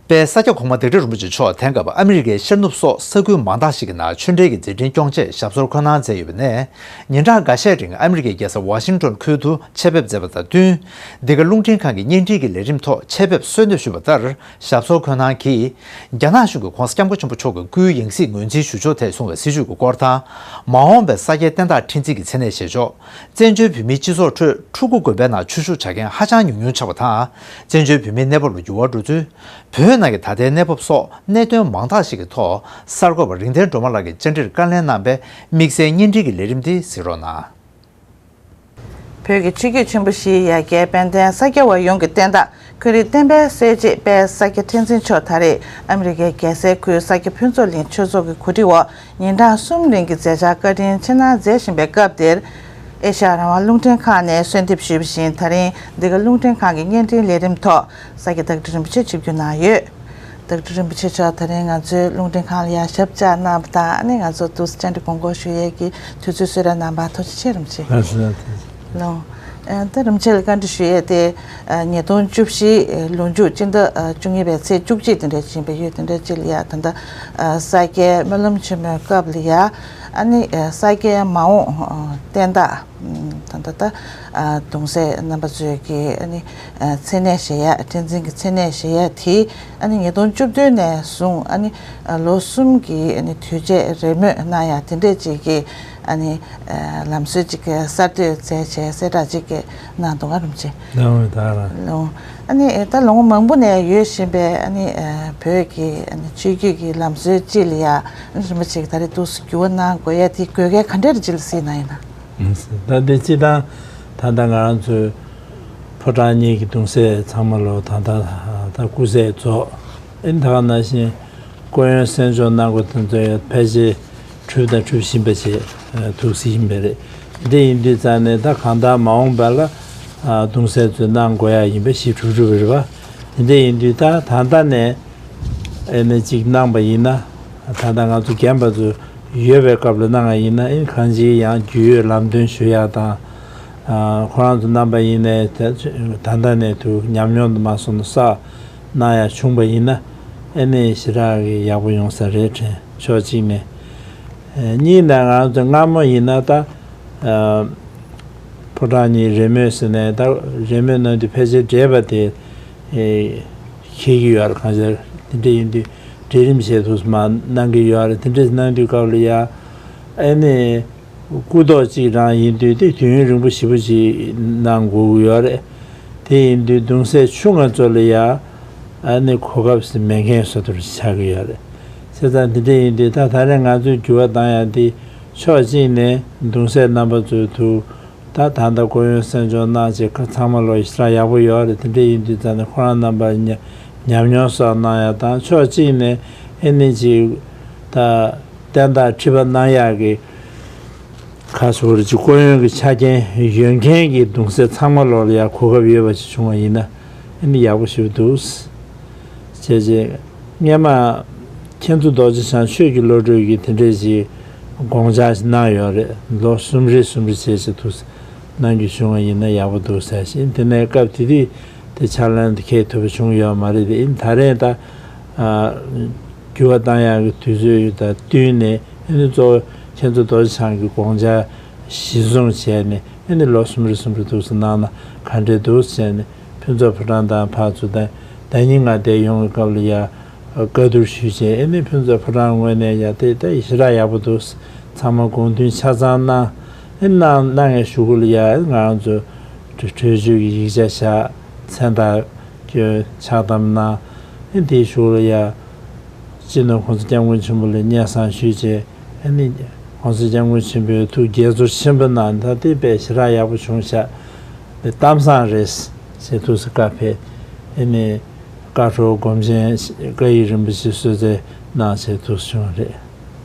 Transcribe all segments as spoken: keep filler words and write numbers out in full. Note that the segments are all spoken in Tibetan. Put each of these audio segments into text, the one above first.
དཔལ་ས་སྐྱ་གོང་མ་བདེ་ལེགས་རིན་པོ་ཆེ་མཆོག་དེང་སྐབས་ཨ་མི་རི་ཀའི་ཤར་ནུབ་སོགས་ས་ཁུལ་མང་དག་ཞིག་གི་ནང་ཆོས་འབྲེལ་གྱི་མཛད་འཕྲིན་སྐྱོང་ཆེད་ཞབས་སོར་འཁོད་གནང་མཛད་ཡོད་པ་ནས། ཉིན་གྲངས་འགའ་ཤས་རིང་ཨ་མི་རི་ཀའི་རྒྱལ་ས་ཝ་ཤིང་ཏོན་ཁུལ་དུ་ཆེད་ཕེབས་མཛད་པ་དང་བསྟུན། འདི་ག་རླུང་འཕྲིན་ཁང་གི་བརྙན་འཕྲིན་གྱི་ལས་རིམ་ཐོག་ཆེད་ཕེབས་གསོལ་འདེབས་ཞུས་པ་ལྟར། ཞབས་སོར་འཁོད་གནང་གིས། རྒྱ་ནག་གཞུང་གིས་༧གོང་ས་༧སྐྱབས་མགོན་ཆེན་པོ་མཆོག་གི་སྐུའི་ཡང་སྲིད་ངོས་འཛིན་ཞུ་ཕྱོགས་ཐད་གསུངས་པའི་སྲིད་བྱུས་ཀྱི་སྐོར་དང་། མ་འོངས་པའི་ས་སྐྱའི་བསྟན་བདག་ཁྲི་འཛིན་གྱི་མཚན་གནས་བཞེས་ཕྱོགས། བཙན་བྱོལ་བོད་མིའི་སྤྱི་ཚོགས་ཁྲོད་ཕྲུ་གུ་དགོན་པའི་ནང་ཆོས་ཞུགས་བྱ་མཁན་ཧ་ཅང་ཉུང་ཉུང་ཆགས་པ་དང་། བཙན་བྱོལ་བོད་མིའི་གནས་བབ་ལ་འགྱུར་བ་འགྲོ་ཚུལ། བོད་ནང་གི་ད་ལྟའི་གནས་བབ་སོགས་གནད་དོན་མང་དག་ཞིག་གི་ཐོག་གསར་འགོད་པ་རིག་ལྡན་སྒྲོལ་མ་ལགས་ཀྱིས་བཅར་འདྲིར་བཀའ་ལན་གནང་བའི་དམིགས་བསལ་བརྙན་འཕྲིན་གྱི་ལས་རིམ་འདི་གཟིགས་རོགས་གནང་། བོད་ཀྱི་ཆོས་བརྒྱུད་ཆེན་པོ་བཞིའི་ཡ་གྱལ་དཔལ་ལྡན་ས་སྐྱ་བ་ཡོངས་ཀྱི་བསྟན་བདག་ཁོང་རིགས་བསྟན་པའི་གསལ་བྱེད་དཔལ་ས་སྐྱ་ཁྲི་འཛིན་མཆོག་ད་རེས་ཨ་མི་རི་ཀའི་རྒྱལ་སའི་ཁུལ་ས་སྐྱ་ཕུན་ཚོགས་གླིང་ཆོས་ཚོགས་ཀྱི་གོ་སྒྲིག་འོག་ཉིན་གྲངས་གསུམ་རིང་གི་མཛད་འཆར་བཀའ་དྲིན་ཆེ་གནང་མཛད་བཞིན་པའི་སྐབས་འདིར། ཨེ་ཤ་ཡ་རང་དབང་རླུང་འཕྲིན་ཁང་ནས་གསོལ་འདེབས་ཞུས་པ་བཞིན། ད་རིང་འདི་ག་རླུང་འཕྲིན་ཁང་གི་བརྙན་འཕྲིན་ལས་རིམ་ཐོག་ས་སྐྱ་བདག་ཁྲི་རིན་པོ་ཆེ་ཆིབས་བསྒྱུར་གནང་ཡོད། བདག་ཁྲི་རིན་པོ་ཆེ་མཆོག་ད་རིང་ང་ཚོའི་རླུང་འཕྲིན་ཁང་ལ་ཡར་ཞབས་བཅགས་གནང་བ་དང་། ཨ་ནི་ང་ཚོ་འདུག་སེ་བཅར་འདྲི་དགོངས་སྐོར་ཞུ་ཡས་ཀྱི་དུས་ཚོད་གསོལ་རས་གནང་བར་ཐུགས་རྗེ་ཆེ། རིན་པོ་ཆེ་ལགས་སོ། ལགས་སོ། ལོ། ཨ་ད་རིན་པོ་ཆེ་ལ་བཀའ་འདྲི་ཞུ་ཡས་དེ། ཨ་ཉིས་སྟོང་བཅུ་བཞི་ལོ་མཇུག་སྤྱི་ཟླ་ཨ་བཅུ་གཉིས་པའི་ཚེས་བཅུ་གཅིག་དེ་འདྲ་ཕྱིན་པ་ཡོད། དེ་འདྲ་ཅིག་ལ་ཡ་ད་ལྟ་ཨ་ས་སྐྱའི་སྨོན་ལམ་ཆེན་མོའི་སྐབས་ལ་ཡ། ཨ་ནི་ཨ་ས་སྐྱའི་མ་འོངས་ཨ་བསྟན་བདག་ད་ལྟ་ད་ཨ་གདུང་སྲས་རྣམ་པ་ཚོས་ཀྱི་ཨ་ནི་ཨ་མཚན་གནས་བཞེས་ཡ། ཁྲི་འཛིན་གྱི་མཚན་གནས་བཞེས་ཡ་དེ་ཨ་ནི་ཉིས་སྟོང་བཅུ་བདུན་ནས་བཟུང་ཨ་ནི་ཨ་ལོ་གསུམ་གྱི་ཨ་ནི་དུས་བཅད་རེས་མོས་གནང་ཡ་དེ་འདྲས་ཅིག་གི་ཨ་ནི་ཨ་ལམ་སྲོལ་ཅིག་གསར་གཏོད་མཛད་བྱས་གསལ་བསྒྲགས་ཅིག་གནང་འདུག་ག་རིན་པོ་ཆེ། གནང་བའི་ད་ར། ལོ། ཨ་ནི་ད་ལོ་ངོ་མང་པོ་ནས་ཡོད་བཞིན་པའི་ཨ་ནི་ཨ་བོད་ཀྱི་ཨ་ནི་ཆོས་བརྒྱུད་ཀྱི་ལམ་སྲོལ་ཅིག་ལ་ཡ་ཨ་ནི་རིན་པོ་ཆེ་གིས་ད་རེས་འདུག་སེ་འགྱུར་བ་གནང་དགོས་ཡ་དེ་དགོས་གལ་ག་འདྲ་ཅིག་ལ་གཟིགས་གནང་ཡིན་ན། ད་འདི་སྤྱི་བཏང་ད་ལྟ་ང་རང་ཚོའི་ཕོ་བྲང་གཉིས་ཀྱི་གདུང་སྲས་ཚང་མ་ལོ་ད་ལྟ་ད་སྐུ་ཚེ་རྫོགས། ཨེ་ད་ག་ནང་བཞིན་སྐུ་ཡོན་གསན་སྦྱོང་གནང་དགོས་དོན་ཚོ་ཡང་ཕལ་ཆེར་གྲུབ་དང་གྲུབ་བཞིན་པ་ཞིག་ཐུགས་སྲིད་ཡིན་པ་རེད། དེ་འདྲ་ཡིན་དུས་ཙང་ནས་ད་གང་ལྟར་མ་འོངས་པ་ལ་གདུང་སྲས་ཚོས་གནང་དགོས་ཡ་ཡིན་པ་ཞིག་གྲུབ་གྲུབ་རེད་པ། དེ་འདྲ་ཡིན་དུས་ད་ད་ལྟ་ནས་ཨེ་ནས་ཅིག་གནང་པ་ཡིན་ན། ད་ལྟ་ང་ཚོ་རྒན་པ་ཚོ་ཡོད་པའི་སྐབས་ལ་གནང་བ་ཡིན་ན། ཨེ་གང་ཅིའི་ཡང་རྒྱུས་ཡོད་ལམ་སྟོན་ཞུ་ཡ་དང་། ཁོ་རང་ཚོ་རྣམ་པ་ཡིན་ནའི་ད་ད་ལྟ་ནས་དུ་ཉམས་མྱོང་དུ་མ་སོང་ན་ས་གནང་ཡ་བྱུང་པ་ཡིན་ན། ཨེ་ནས་ཞེ་དྲག་གི་ཡག་པོ་ཡོང་ས་རེད་དྲན། ཕྱོགས་གཅིག་ནས། གཉིས་ནས་ང་ཚོ་སྔ་མོ་ཡིན་ན་ད་ཕོ་བྲང་གཉིས་རེས་མོས་ཟེར་ནས་ད་རེས་མོས་གནང་དུས་ཕལ་ཆེར་འབྲེལ་བ་དེ་འཁེལ་གྱི་ཡོད་རེད། གང་ཅིར་དེ་འདྲ་ཡིན་དུས་གྲལ་རིམ་བྱས་ཐུབ་མ་གནང་གི་ཡོད་རེད། དེ་འདྲ་གནང་དུས་སྐབས་ལ་ཡ་ཨེ་ནས། སྐུ་ཐོག་གཅིག་རང་ཡིན་དུས་དེ་དུས་ཡུན་རིང་པོ་ཞེ་པོ་ཅིག་གནང་དགོས་ཀྱི་ཡོད་རེད། དེ་ཡིན་དུས་གདུང་སྲས་ཆུང་ང་ཚོ་ལ་ཡ་ཨ་ནི་གོ་སྐབས་སུ་མེད་མཁན་བཟོ་འདྲ་ཆགས་ཀྱི་ཡོད་རེད། བྱས་ཙང་དེ་འདྲ་ཡིན་དུས་ད་ད་རེས་ང་ཚོས་འགྱུར་བ་བཏང་ཡ་དེ་ཕྱོགས་གཅིག་ནས་གདུང་སྲས་རྣམ་པ་ཚོས་ཐུགས་ད་ད་ལྟ་སྐུ་ཡོན་གསན་སྦྱོང་གནང་བྱས་ཁ་ཚང་མ་ལོ་ཞེ་དྲག་ཡག་པོ་ཡོད་རེད། དེ་འདྲ་ཡིན་དུས་ཙང་ནས་ཁོ་རང་རྣམ་པ་ཉམས་མྱོང་གསོག་གནང་ཡ་དང་། ཕྱོགས་གཅིག་ནས་ཨེ་ནི་ཅིག་ད་བསྟན་བདག་ཁྲི་པ་གནང་ཡག་གི་ཁ་ཟུར་གྱི་སྐུ་ཡོན་གྱི་ཆ་རྐྱེན་ཡོད་མཁན་གྱི་གདུང་སྲས་ཚང་མ་ལོག་ལ་ཡང་གོ་སྐབས་ཡོད་པ་ཞིག་བྱུང་བ་ཡིན་ན་ཨ་ནི་ཡག་པོ་ཞིག་འདུག་ཟེར་བྱས། སྔས་མ་མཁན་ཟུར་རྡོ་རྗེ་འཆང་ཆོས་ཀྱི་བློ་གྲོས་ཀྱིས་དེ་འདྲས་ཀྱི་དགོངས་འཆར་ཞིག་གནང་ཡོད་རེད། ལོ་གསུམ་རེ་གསུམ་རེ་བྱས་བྱས་འདུག་གནང་རྒྱུ་བྱུང་བ་ཡིན་ན་ཡག་པོ་འདུག་ཟེར་བཞིན། དེ་ནས་སྐབས་དེ་དུས་དེ་ཕྱག་ལེན་དུ་འཁེལ་ཐུབ་པ་བྱུང་ཡོད་མ་རེད་དེ། ཨ་ནི་ད་རེས་ད། འགྱུར་བ་བཏང་ཡག་གི་དུས་ཚོད་དང་བསྟུན་ནས་ཨ་ནི་གཙོ་བོ་མཁན་ཟུར་རྡོ་རྗེ་འཆང་གི་དགོངས་འཆར་གཞིར་བཟུང་བྱས་ནས་ཨ་ནི་ལོ་གསུམ་རེ་གསུམ་རེ་འདུག་སེ་གནང་ན་ག་འདྲས་འདུག་ཟེར་ནས། ཕུན་ཚོགས་ཕོ་བྲང་དང་ཕར་ཚུར་དང་ཟླ་ཉིན་ང་བསྡད་ཡོང་གི་སྐབས་ལ་ཡ་བཀའ་བསྡུར་ཞུས་བྱས། ཨ་ནི་ཕུན་ཚོགས་ཕོ་བྲང་ངོས་ནས་ཡ་དེ་ད་ཞེ་དྲག་ཡག་པོ་འདུག་ཚང་མ་དགོངས་མཐུན་ཆ་ཚང་གནང་། ཨ་ནི་གནང་གནང་ངས་གཞུག་གུ་ལ་ཡ་ང་རང་ཚོ་གྲོས་ཆོད་ཀྱི་ཡིག་ཆ་བཞག་མཚན་རྟགས་བསྐྱོན། ཕྱག་དམ་གནང་། ཨ་ནི་དེའི་གཞུག་ལ་ཡ་སྤྱི་ནོར་༸གོང་ས་༸སྐྱབས་མགོན་ཆེན་པོ་ལ་སྙན་སེང་ཞུས་བྱས། ཨ་ནི་༸གོང་ས་༸སྐྱབས་མགོན་ཆེན་པོས་ཐུགས་དགྱེས་ཚོར་ཆེན་པོ་གནང་། ད་དེ་དཔེ་ཞེ་དྲག་ཡག་པོ་བྱུང་ཤག་དེ་གཏམ་བཟང་རེད་ཟེར་ཐུགས་སུ་བཀའ་ཕེབས། ཨ་ནི་བཀའ་ཤོག་སྒོམ་ཆེན་བཀའ་ཡིག་རིན་པོ་ཆེ་གསོལ་སྩལ་གནང་ཟེར་ཐུགས་སུ་བྱུང་བ་རེད།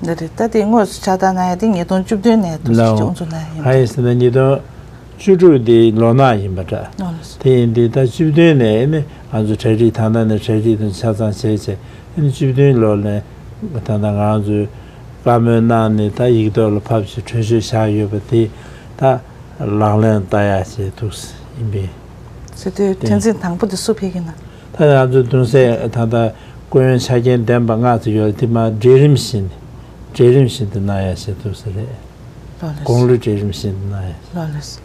འདི་རེད། ད་དེ་དངོས་སུ་ཕྱག་བསྟར་གནང་ཡ་དེ་ཉིས་སྟོང་བཅུ་བདུན་ནས་ཐུགས་སུ་ལའོ། ཆུང་ཆུང་ན་ཡིན་ག་ཡིན་ཟེར་ན་ཉིས་སྟོང་བཅུ་དྲུག་དེ་ལོ་ནག་ཡིན་པ་འདྲ། ཨོ་ལགས་སོ། དེ་ཡིན་དུས་ད་བཅུ་བདུན་ནས་ཨ་ནི་ང་ཚོ་གྲ་སྒྲིག་ད་ལྟ་ནས་གྲ་སྒྲིག་དང་ཆ་ཚང་བྱས་བྱས། ཨ་ནི་བཅུ་བདུན་ལོ་ནས་ད་ལྟ་ང་ཚོས་བཀའ་མོལ་གནང་ནས་ད་ཡིག་ཐོག་ལ་ཕབ་བྱས་གྲོས་ཆོད་བཞག་ཡོད་པ་དེ་ད་ལག་ལེན་བསྟར་ཡ་བྱས་འདུག་ཡིན་པས། ཟེར་དུས་དེ་ཁྲི་འཛིན་དང་པོ་དེ་སུ་ཕེབས་ཀྱི་ན། ད་ང་ཚོའི་གདུང་སྲས་ད་ལྟ་ སྐུ་ཡོན་ཆ་རྐྱེན་ལྡན་པ་ལྔ་ཙམ་ཡོད་རེད། དེ་མར་གྲལ་རིམ་བཞིན་གྲལ་རིམ་བཞིན་དུ་གནང་ཡ་བྱེད་ཐུབ་ས་རེད། ལགས་སོ། དགུང་ལོ་གྲལ་རིམ་བཞིན་དུ་གནང་ཡ། ལགས་སོ།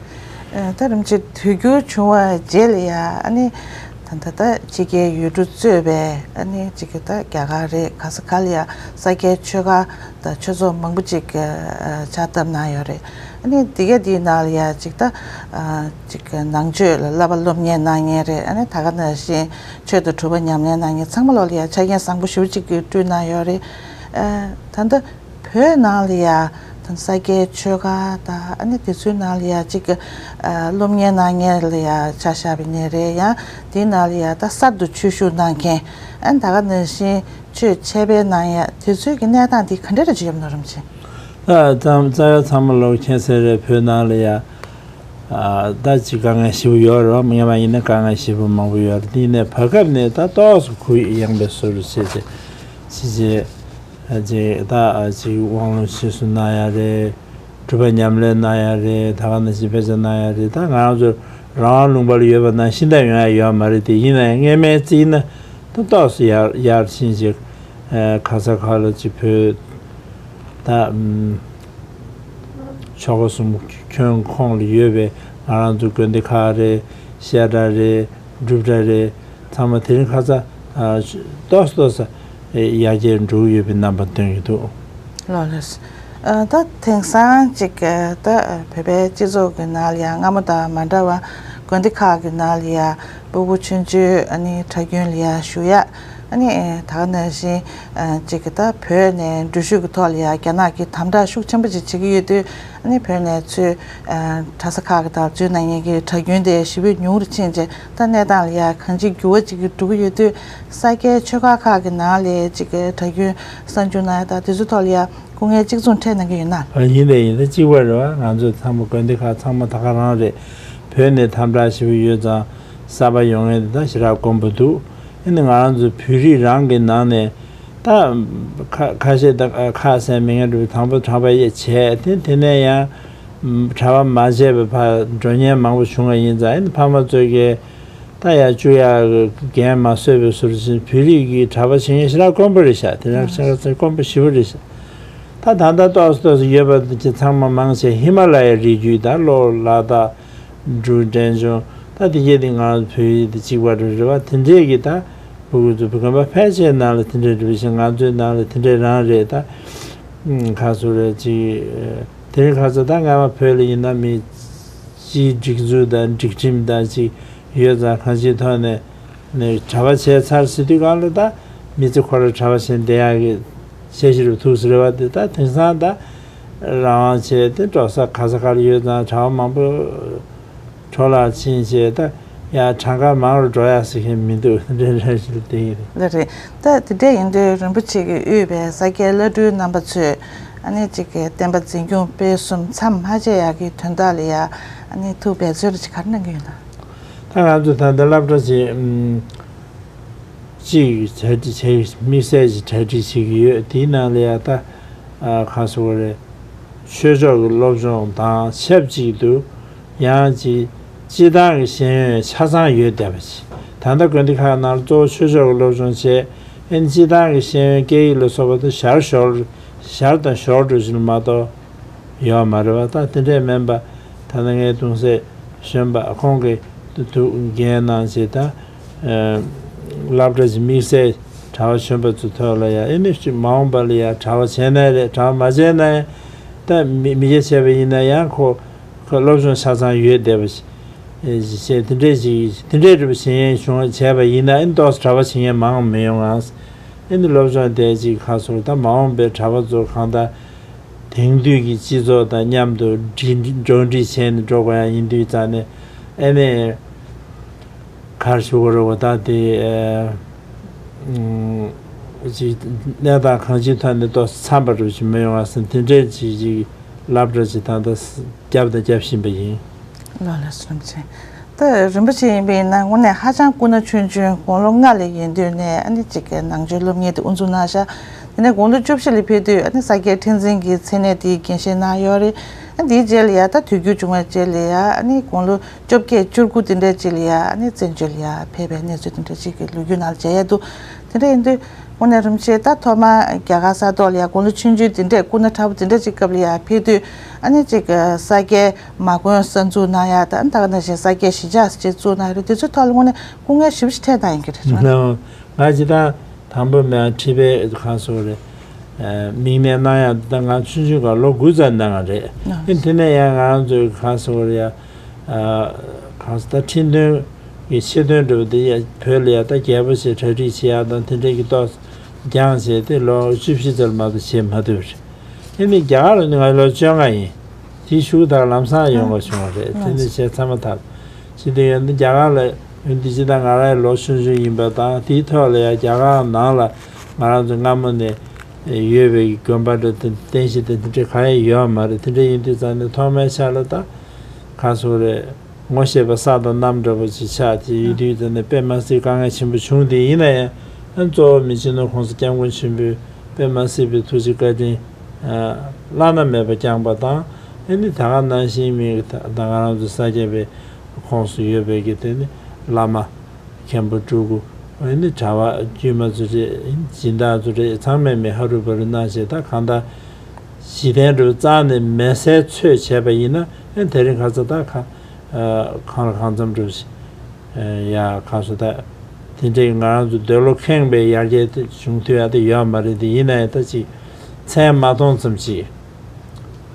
ཨ་ད་རིན་པོ་ཆེ་དུས་འགྱུར་བྱུང་བའི་རྗེས་ལ་ཡ་ཨ་ནི་ད་ད་ད་ཕྱི་རྒྱལ་ཡུལ་གྲུ་གཙོས་པའི་ཨ་ནི་ཅིག་གི་ད་རྒྱ་གར་རེད། ག་ས་ག་ལ་ཡ་ས་སྐྱའི་ཆོས་ཁང་དང་ཆོས་ཚོགས་མང་པོ་ཅིག་ཨ་ཕྱག་བཏབ་གནང་ཡོད་རེད། ཨ་ནི་དེ་ག་དེའི་ནང་ལ་ཡ་ཅིག་ད་ཨ་ཅིག་ནང་ཆོས་ལ་བསླབ་པ་སློབ་གཉེར་གནང་མཁན་རེད། ཨ་ནི་ད་ག་ནང་བཞིན་ཆོས་དང་སྒྲུབ་པ་ཉམས་ལེན་གནང་མཁན་ཚང་མ་ལོག་ལ་ཡ་ཆ་རྐྱེན་བཟང་པོ་ཞེ་པོ་ཅིག་གིས་བསྐྲུན་གནང་ཡོད་རེད། ཨ་ད་ལྟ་བོད་ནང་ལ་ཡ་ད་ས་སྐྱའི་ཆོས་ཁང་དང་ཨ་ནི་དེ་ཚོའི་ནང་ལ་ཡ་ཅིག་ཨ་སློབ་གཉེར་གནང་མཁན་ལ་ཡ་ཆ་བཞག་པ་ཡིན་ནའི་རེད། ཡང་དེའི་ནང་ལ་ཡ་ད་གསར་དུ་ཆོས་ཞུགས་གནང་མཁན་ཨ་ནི་ད་ག་ནང་བཞིན་ཆོས་འཆད་སྤེལ་གནང་ཡ་དེ་ཚོའི་གི་གནས་སྟངས་དེ་ག་འདྲ་རེ་ཅིག་ཡོད་ན་རིན་པོ་ཆེ། ད་ཚང་རྩ་བ་ཚང་མ་ལོག་མཁྱེན་གསལ་རེད། བོད་ནང་ལ་ཡ་ཨ་ད་ཅིག་དཀའ་ངལ་ཞེ་པོ་ཡོད་རེད་བ། སྔོན་མ་ཡིན་ན་དཀའ་ངལ་ཞེ་པོ་མང་པོ་ཡོད་རེད། དེ་ཡིན་ནའི་བར་སྐབས་ནས་ད་ཏོག་ཙམ་གུ་ཡངས་པའི་བཟོ་འདྲ་བྱས་བྱས་བྱས་བྱས་ཨ་ཅིག་ད་ཨ་ཅིག་དབང་ལུང་ཞིག་གསུང་གནང་ཡ་རེད། སྒྲུབ་པ་ཉམས་ལེན་གནང་ཡ་རེད། ད་ག་ནང་བཞིན་དཔེ་ཆ་གནང་ཡ་རེད། ད་ང་རང་ཚོ་རང་དབང་ལུང་པ་ལ་ཡོད་པ་ནང་བཞིན་ད་ཡོང་ཡ་ཡོད་མ་རེད་དེ། ཡིན་ན་ཡང་སྔོན་མའི་རྩིས་ན་ད་ཏོག་ཙམ་ཡར་ཡར་ཕྱིན་ཅིག་ཨ་ག་ས་ག་ལ་ཅིག་བོད་ད་ཨམ་ཆོལ་ཁ་གསུམ་ཁྱོན་ཁོངས་ལ་ཡོད་པའི་ང་རང་ཚོ་དགོན་སྡེ་ཁག་རེད། བཤད་གྲྭ་རེད། སྒྲུབ་གྲྭ་རེད། ཚང་མ་དེ་རིང་ཁ་སང་ཨ་ཏོག་ཙམ་ཏོག་ཙམ་ཡར་རྒྱས་འགྲོ་གི་ཡོད་པའི་རྣམ་པ་སྟོན་གྱི་འདུག་ལགས་ལགས། ཨ་ད་དེང་སང་ཅིག་ཨ་ད་བོད་པའི་སྤྱི་ཚོགས་ཀྱི་ནང་ལ་ཡང་སྔ་མོ་དང་མ་འདྲ་བར་དགོན་སྡེ་ཁག་གི་ནང་ལ་ཡང་སྤུ་གུ་ཆུང་ཆུང་ཨ་ནི་གྲྭ་རྒྱུན་ལ་ཡང་ཞུགས་ཡ། ཨ་ནི་ད་ག་ནང་བཞིན་ཨ་ཅིག་གི་ད་བོད་ནས་འགྲུལ་བཞུད་ཀྱི་ཐོག་ལ་ཡང་རྒྱ་ནག་གིས་དམ་དྲག་ཤུགས་ཆེན་པོ་ཅིག་བྱེད་ཀྱི་ཡོད་དུས། ཨ་ནི་བོད་ནས་ཚུར་ཨ་གྲྭ་ས་ཁག་གི་དང་འཛུལ་གནང་མཁན་གྱི་གྲྭ་རྒྱུན་དེ་ཞེ་པོ་ཉུང་རུ་ཕྱིན་རྗེས་ད་གནས་སྟངས་ལ་ཡང་གང་ཅིག་འགྱུར་བ་ཅིག་གི་འགྲོ་གི་ཡོད་དུས། ས་སྐྱའི་ཆོས་ཁག་ཁག་གི་ནང་ལ་ཅིག་གི་གྲྭ་རྒྱུན་གསར་འཇུག་གནང་ཡ་དང་དེ་ཚོའི་ཐོག་ལ་ཡང་སྐུ་ངལ་གཅིག་མཚུངས་འཕྲད་གནང་གི་ཡོད་ན། ཨ་ཡིན་རེད་ཡིན་རེད། གཅིག་པ་རེད་བ། ང་ཚོ་ཚང་མ་དགོན་སྡེ་ཁག་ཚང་མ་ད་ག་རང་རེད། བོད་ནས་དམ་དྲག་ཞེ་པོ་ཡོད་ཙང་གསར་པ་ཡོང་མཁན་དེ་ད་ཞེ་དྲག་དཀོན་པོ་འདུག་ཨ་ནི་ང་རང་ཚོ་བོད་རིགས་རང་གི་ནང་ནས་ད་ཁ་ཁ་ཤས་ད་ཁ་ཟས་མི་ངན་འགྲོ་བའི་དང་པོ་གྲྭ་པ་ཡེ་བྱས་དེ་དེ་ནས་ཡང་གྲྭ་པ་མ་བྱས་པའི་ཕར་འགྲོ་མཁན་མང་པོ་བྱུང་བ་ཡིན་ཙང་ཨ་ནི་ཕ་མ་ཚོ་གིས། ད་ཡར་བཅུག་ཡག་གི་འགན་མ་བཟོད་པའི་ཟུར་ཕྱིན་བོད་རིགས་ཀྱི་གྲྭ་པ་བྱེད་མཁན་ཞེ་དྲག་དཀོན་པོ་རེད་ཤག་དེ་རང་ཤ་ཁ་ཚ་དཀོན་པོ་ཞེ་པོ་རེད་ཤག་ད་ད་ལྟ་ཏོག་ཙམ་ཏོག་ཙམ་ཡོད་པ་དེ་ཚང་མ་མང་ཆེ་ཧི་མ་ལ་ཡའི་རི་རྒྱུད་ད་ལྷོ་ལ་དྭགས་འབྲུག་འབྲས་ལྗོངས་ད་དེ་གས་དེ་ང་རང་ཚོ་བོད་ཡིག་དེ་གཅིག་པ་རེད་རེད་བ། དེ་འདྲས་ཀྱི་ད་ཕྲུ་གུ་ཚོ་བོད་ཁམས་པ་ཕལ་ཆེར་ནང་ལ་དེ་འདྲས་རེད་བཞིན་ང་ཚོའི་ནང་ལ་དེ་འདྲས་རང་རེད། ད་ཁ་སོ་རེད་ཅིག་དེ་རིང་ཁ་སང་ད་སྔ་མ་བོད་ལ་ཡིན་ན་མི་སྤྱིའི་སྒྲིག་འཛུགས་དང་སྒྲིག་ཁྲིམས་དང་ཅིག་ཡོད་ཙང་གང་ཅིའི་ཐོག་ནས་ནས་གྲྭ་པ་བྱས་ཚར་ཟེར་དུས་སྒང་ལ་ད་མི་ཚེ་ཁོ་རང་གྲྭ་པ་བྱས་བསྡད་ཡག་གི་ཤེས་བཞིན་རུ་ཐུག་ཟེར་བ་དེ་ད་དེང་སང་ད་རང་དབང་བྱས་ཏེ་འགྲོ་ས་ག་ས་ག་ལ་ཡོད་ཙང་གྲྭ་པ་མང་པོ་འཕྲོ་བརླག་ཕྱིན་བྱས་ད་ཡང་གྲངས་ཀ་མང་རུ་འགྲོ་ཡག་ཟེར་མཁན་མི་འདུག་འདྲ་འདྲ་ཞིག་ལ་བསྡད་ཡོད་རེད། ལགས་རེད། ད་དེ་འདྲ་ཡིན་དུས་རིན་པོ་ཆེ་གིས་དབུས་པའི་ས་སྐྱའི་བླ་སྤྲུལ་རྣམ་པ་ཚོས་ཨ་ནི་གཅིག་གི་བསྟན་པ་འཛིན་སྐྱོང་སྤེལ་གསུམ་མཚམས་མ་ཆད་ཡག་གི་དོན་དག་ལ་ཡ་ཨ་ནི་ཐུགས་འབད་བརྩོན་རེ་ཅིག་ག་རེ་གནང་གི་ཡོད་ན། ད་ང་ཚོ་ད་ལྟ་སློབ་གྲྭ་ཆེ་ཨམ་གཅིག་གྲ་སྒྲིག་བྱེད་དམིགས་བསལ་གྱི་གྲ་སྒྲིག་བྱེད་ཀྱི་ཡོད། དེའི་ནང་ལ་ཡ་ད་ཨ་ག་རེ་ཟེར་དགོས་རེད། ཆོས་ཕྱོགས་ཀྱི་སློབ་སྦྱོང་དང་ཆབས་ཅིག་ཏུ་ཡང་ཅིག་སྤྱིར་བཏང་གི་ཤེས་ཡོན་ཆ་ཚང་ཡོད་བསྡད་པ་ཞིག་ད་ལྟ་དགོན་སྡེ་ཁག་ནང་ལ་གཙོ་བོ་ཆོས་ཕྱོགས་ཀྱི་སློབ་སྦྱོང་བྱས། ཨ་ནི་སྤྱིར་བཏང་གི་ཤེས་ཡོན་སྐད་ཡིག་ལ་སོགས་པ་དེ་ཞར་ཞོར་ཞར་དང་ཞོར་འགྲོ་བཞིན་མ་གཏོགས་ཡོད་མ་རེད་བ། ད་དེ་འདྲས་མིན་པ་ད་ལྟ་ངའི་གདུང་སྲས་གཞོན་པ་ཁོང་གིས་ཐུགས་འགན་གནང་བྱས་ད་སློབ་གྲྭ་ཞིག་དམིགས་བསལ་གྲྭ་པ་གཞོན་པ་ཚོའི་ཐོག་ལ་ཡང་ཨེ་ནི་ཅིག་མ་འོངས་པ་ལ་ཡང་གྲྭ་པ་བྱས་ན་རེད། གྲྭ་པ་མ་བྱས་ན་ཡང་ད་མི་མི་སྐྱ་བྱས་པ་ཡིན་ན་ཡང་ཁོ་ཁོ་སློབ་སྦྱོང་ཆ་ཚང་ཡོད་བསྡད་པ་ཞིག་བྱས་དེ་འདྲས་ཞིག་དེ་འདྲས་རེད་པ་བྱེད་ཡས་བྱུང་བྱས་པ་ཡིན་ན་ཨེ་ནི་ཏོག་ཙམ་གྲྭ་པ་བྱེད་མཁན་མང་བ་མི་ཡོང་ང་། ཨེ་ནི་སློབ་སྦྱོང་དེ་ཅིག་ཁ་སོར་ད་མ་འོངས་པའི་གྲྭ་པ་ཚོ་གང་ལྟར་དེང་དུས་ཀྱི་སྤྱི་ཚོགས་དང་མཉམ་དུ་འགྲིག་འགྲིག་འགྲོ་འགྲིག་བྱས་ནས་འགྲོ་དགོས་ཡ་ཡིན་དུས་ཙང་ནས་ཨེ་ནས་གར་ཞུ་དགོས་རེད་བ། ད་དེ་ཅིག་གནས་སྟངས་གང་ཅིའི་ཐོག་ནས་ཏོག་ཙམ་འཚམ་པ་རུ་ཞིག་མི་ཡོང་བ་སེམས་དེ་འདྲས་ཅིག་ཅིག་སློབ་གྲྭ་ཅིག་ད་ལྟ་བརྒྱབ་དང་བརྒྱབ་བཞིན་པ་ཡིན། ལགས་ལགས་སོ། རིན་པོ་ཆེ། ད་རིན་པོ་ཆེ་ཡིན་པ་ཡིན་ན་དངོས་གནས་ཧ་ཅང་སྐུ་ན་ཆུང་ཆུང་དགུང་ལོ་ལྔ་ལ་ཡིན་དུས་ནས་ཨ་ནི་གཅིག་གི་ནང་ཆོས་སློབ་གཉེར་དེ་དབུ་འཛུགས་གནང་ཤག་དེ་ནས་དགུང་ལོ་བཅུ་བཞི་ལ་ཕེབས་དུས་ཨ་ནི་ས་སྐྱའི་ཁྲི་འཛིན་གྱི་མཚན་གནས་དེའི་འགན་བཞེས་གནང་ཡོད་རེད། ཨ་དེའི་རྗེས་ལ་ཡ་ད་དུས་འགྱུར་བྱུང་བའི་རྗེས་ལ་ཡ་ཨ་ནི་དགུང་ལོ་བཅོ་བརྒྱད་བཅུ་དགུ་དེ་འདྲའི་རྗེས་ལ་ཡ་ཨ་ནི་བཙན་བྱོལ་ལ་ཡ་ཕེབས་པའི་གནས་ཚུལ་དེ་འདྲ་གཅིག་གི་ལོ་རྒྱུས་ནང་ལ་མཇལ་ཡ་འདུག་དེ་འདྲ་ཡིན་དུས་དངོས་གནས་རིན་པོ་ཆེ་ད་ཐོག་མར་རྒྱ་གར་ས་ཐོག་ལ་ཡ་དགུང་ལོ་ཆུང་ཆུང་དེ་འདྲས་སྐུ་ན་ཕྲ་བོ་དེ་འདྲས་ཅིག་སྐབས་ལ་ཡ་ཕེབས་དུས། ཨ་ནི་ཅིག་ས་སྐྱའི་མ་དགོན་གསར་འཛུགས་གནང་ཡ་དང་ད་ག་ནང་བཞིན་ས་སྐྱའི་གཞིས་ཆགས་ཅིག་བཙུགས་གནང་ཡ་རེད། དེ་ཚོའི་ཐོག་ལ་དངོས་གནས་སྐུ་ངལ་ཞེ་པོ་ཞིག་འཕྲད་བཏང་ཡིན་གྱི་རེད། ང་ང་ཇི་ལྟར་དང་པོ་མེད་ཁྲི་པའི་གང་སོགས་རེད། མིག་ནས་གནང་ཡ་འདི་ད་ང་ཆུང་ཆུང་སྒང་ལོ་དགུ་ཙམ་ནང་རེད། ཨ་དེ་དེ་ནས་ཡང་ང་རང་ཚོའི་གང་སོགས་རེད་ཡ། གང་ས་ད་ཁྲི་འདོན་གྱི་ཆེ་འདོན་འགྲོ་བ་དེ་ཡ་བོད་ལ་ཡ་ད་རྒྱལ་པོ་ཞེས་གྲ་སྒྲིག་བྱེད་ཡ་དང་དེ་འདྲས་ཀྱི་ཏོག་སྦྱངས་བྱས་ཏེ་ལོ་བཅུ་བཞི་ཙམ་མ་གཏོགས་བྱེད་མ་ཐུབ་རེད། དེ་ནི་རྒྱ་གར་ལ་ནི་ང་ལོ་བཅོ་ལྔ་ཡིན། དེའི་གཞུག་ད་ལམ་སང་ཡོང་དགོས་བྱུང་བ་རེད། དེ་ནི་བྱས་ཚང་མ་ཐབས་ཤེས་དེ་ཡོད་ན་རྒྱ་གར་ལ་ཡོང་དུས་ཇི་ལྟར་ང་རང་ལོ་ཆུང་ཆུང་ཡིན་པ་དང་དེའི་ཐོག་ལ་ཡ་རྒྱ་གར་ནང་ལ་ང་རང་ཚོ་སྔ་མོ་ནས་ཡོད་པའི་དགོན་པ་འདྲ་དེ་རྟེན་གཞི་དེ་དེ་འདྲ་གང་ཡང་ཡོད་མ་རེད། དེ་འདྲ་ཡིན་དུས་ཙང་ནས་ཐོག་མའི་ཆ་ལ་ད་ག་སོ་རེད། ངོ་ཤེས་པ་ས་དང་གནམ་འདྲ་པོ་ཅིག་ཆགས་ཏེ་ཡོད་དུས་དེ་ནས་དཔེ་མ་སྲིད་དཀའ་ངལ་ཆེན་པོ་བྱུང་སྟེ། ཡིན་ན་ཡང་ཨ་གཙོ་བོ་མི་སྤྱི་ནོར་༸གོང་ས་༸སྐྱབས་མགོན་ཆེན་པོས་དཔེ་མ་སྲིད་པའི་ཐུགས་རྗེ་བཀའ་དྲིན་བླ་ན་མེད་པ་བསྐྱངས་པ་དང་། ཨ་ནི་ད་ག་ནང་བཞིན་མི་ད་ང་རང་ཚོ་ས་སྐྱ་པའི་ཁོངས་སུ་ཡོད་པའི་གི་དེ་ནི་བླ་མ། མཁན་པོ་སྤྲུལ་སྐུ། ཨ་ནི་གྲྭ་པ་དཀྱུས་མ་ཚོ་རེད། སྦྱིན་བདག་ཚོ་རེད། ཚང་མས་མི་ཧ་རུ་བ་རུ་གནང་བྱས་ད་གང་ལྟར་གཞི་རྟེན་འདྲ་བོ་རྩ་ནས་མེད་སའི་ཚོད་བྱས་པ་ཡིན་ན། ཨ་དེ་རིང་ཁ་ཚ་ད་གང་གང་ལ་གང་འཚམ་འགྲོ་ཞིག་ཡ་གང་སོ་ད་དེ་འདྲའི་ང་རང་ཚོ་འདོད་བློ་ཁེངས་པའི་ཡར་རྒྱས་དེ་བྱུང་ཐུབ་ཡ་དེ་ཡོད་མ་རེད། དེ་ཡིན་ན་ཡང་ད་ཅིག་མཚན་མ་མཐོང་ཙམ་ཅིག་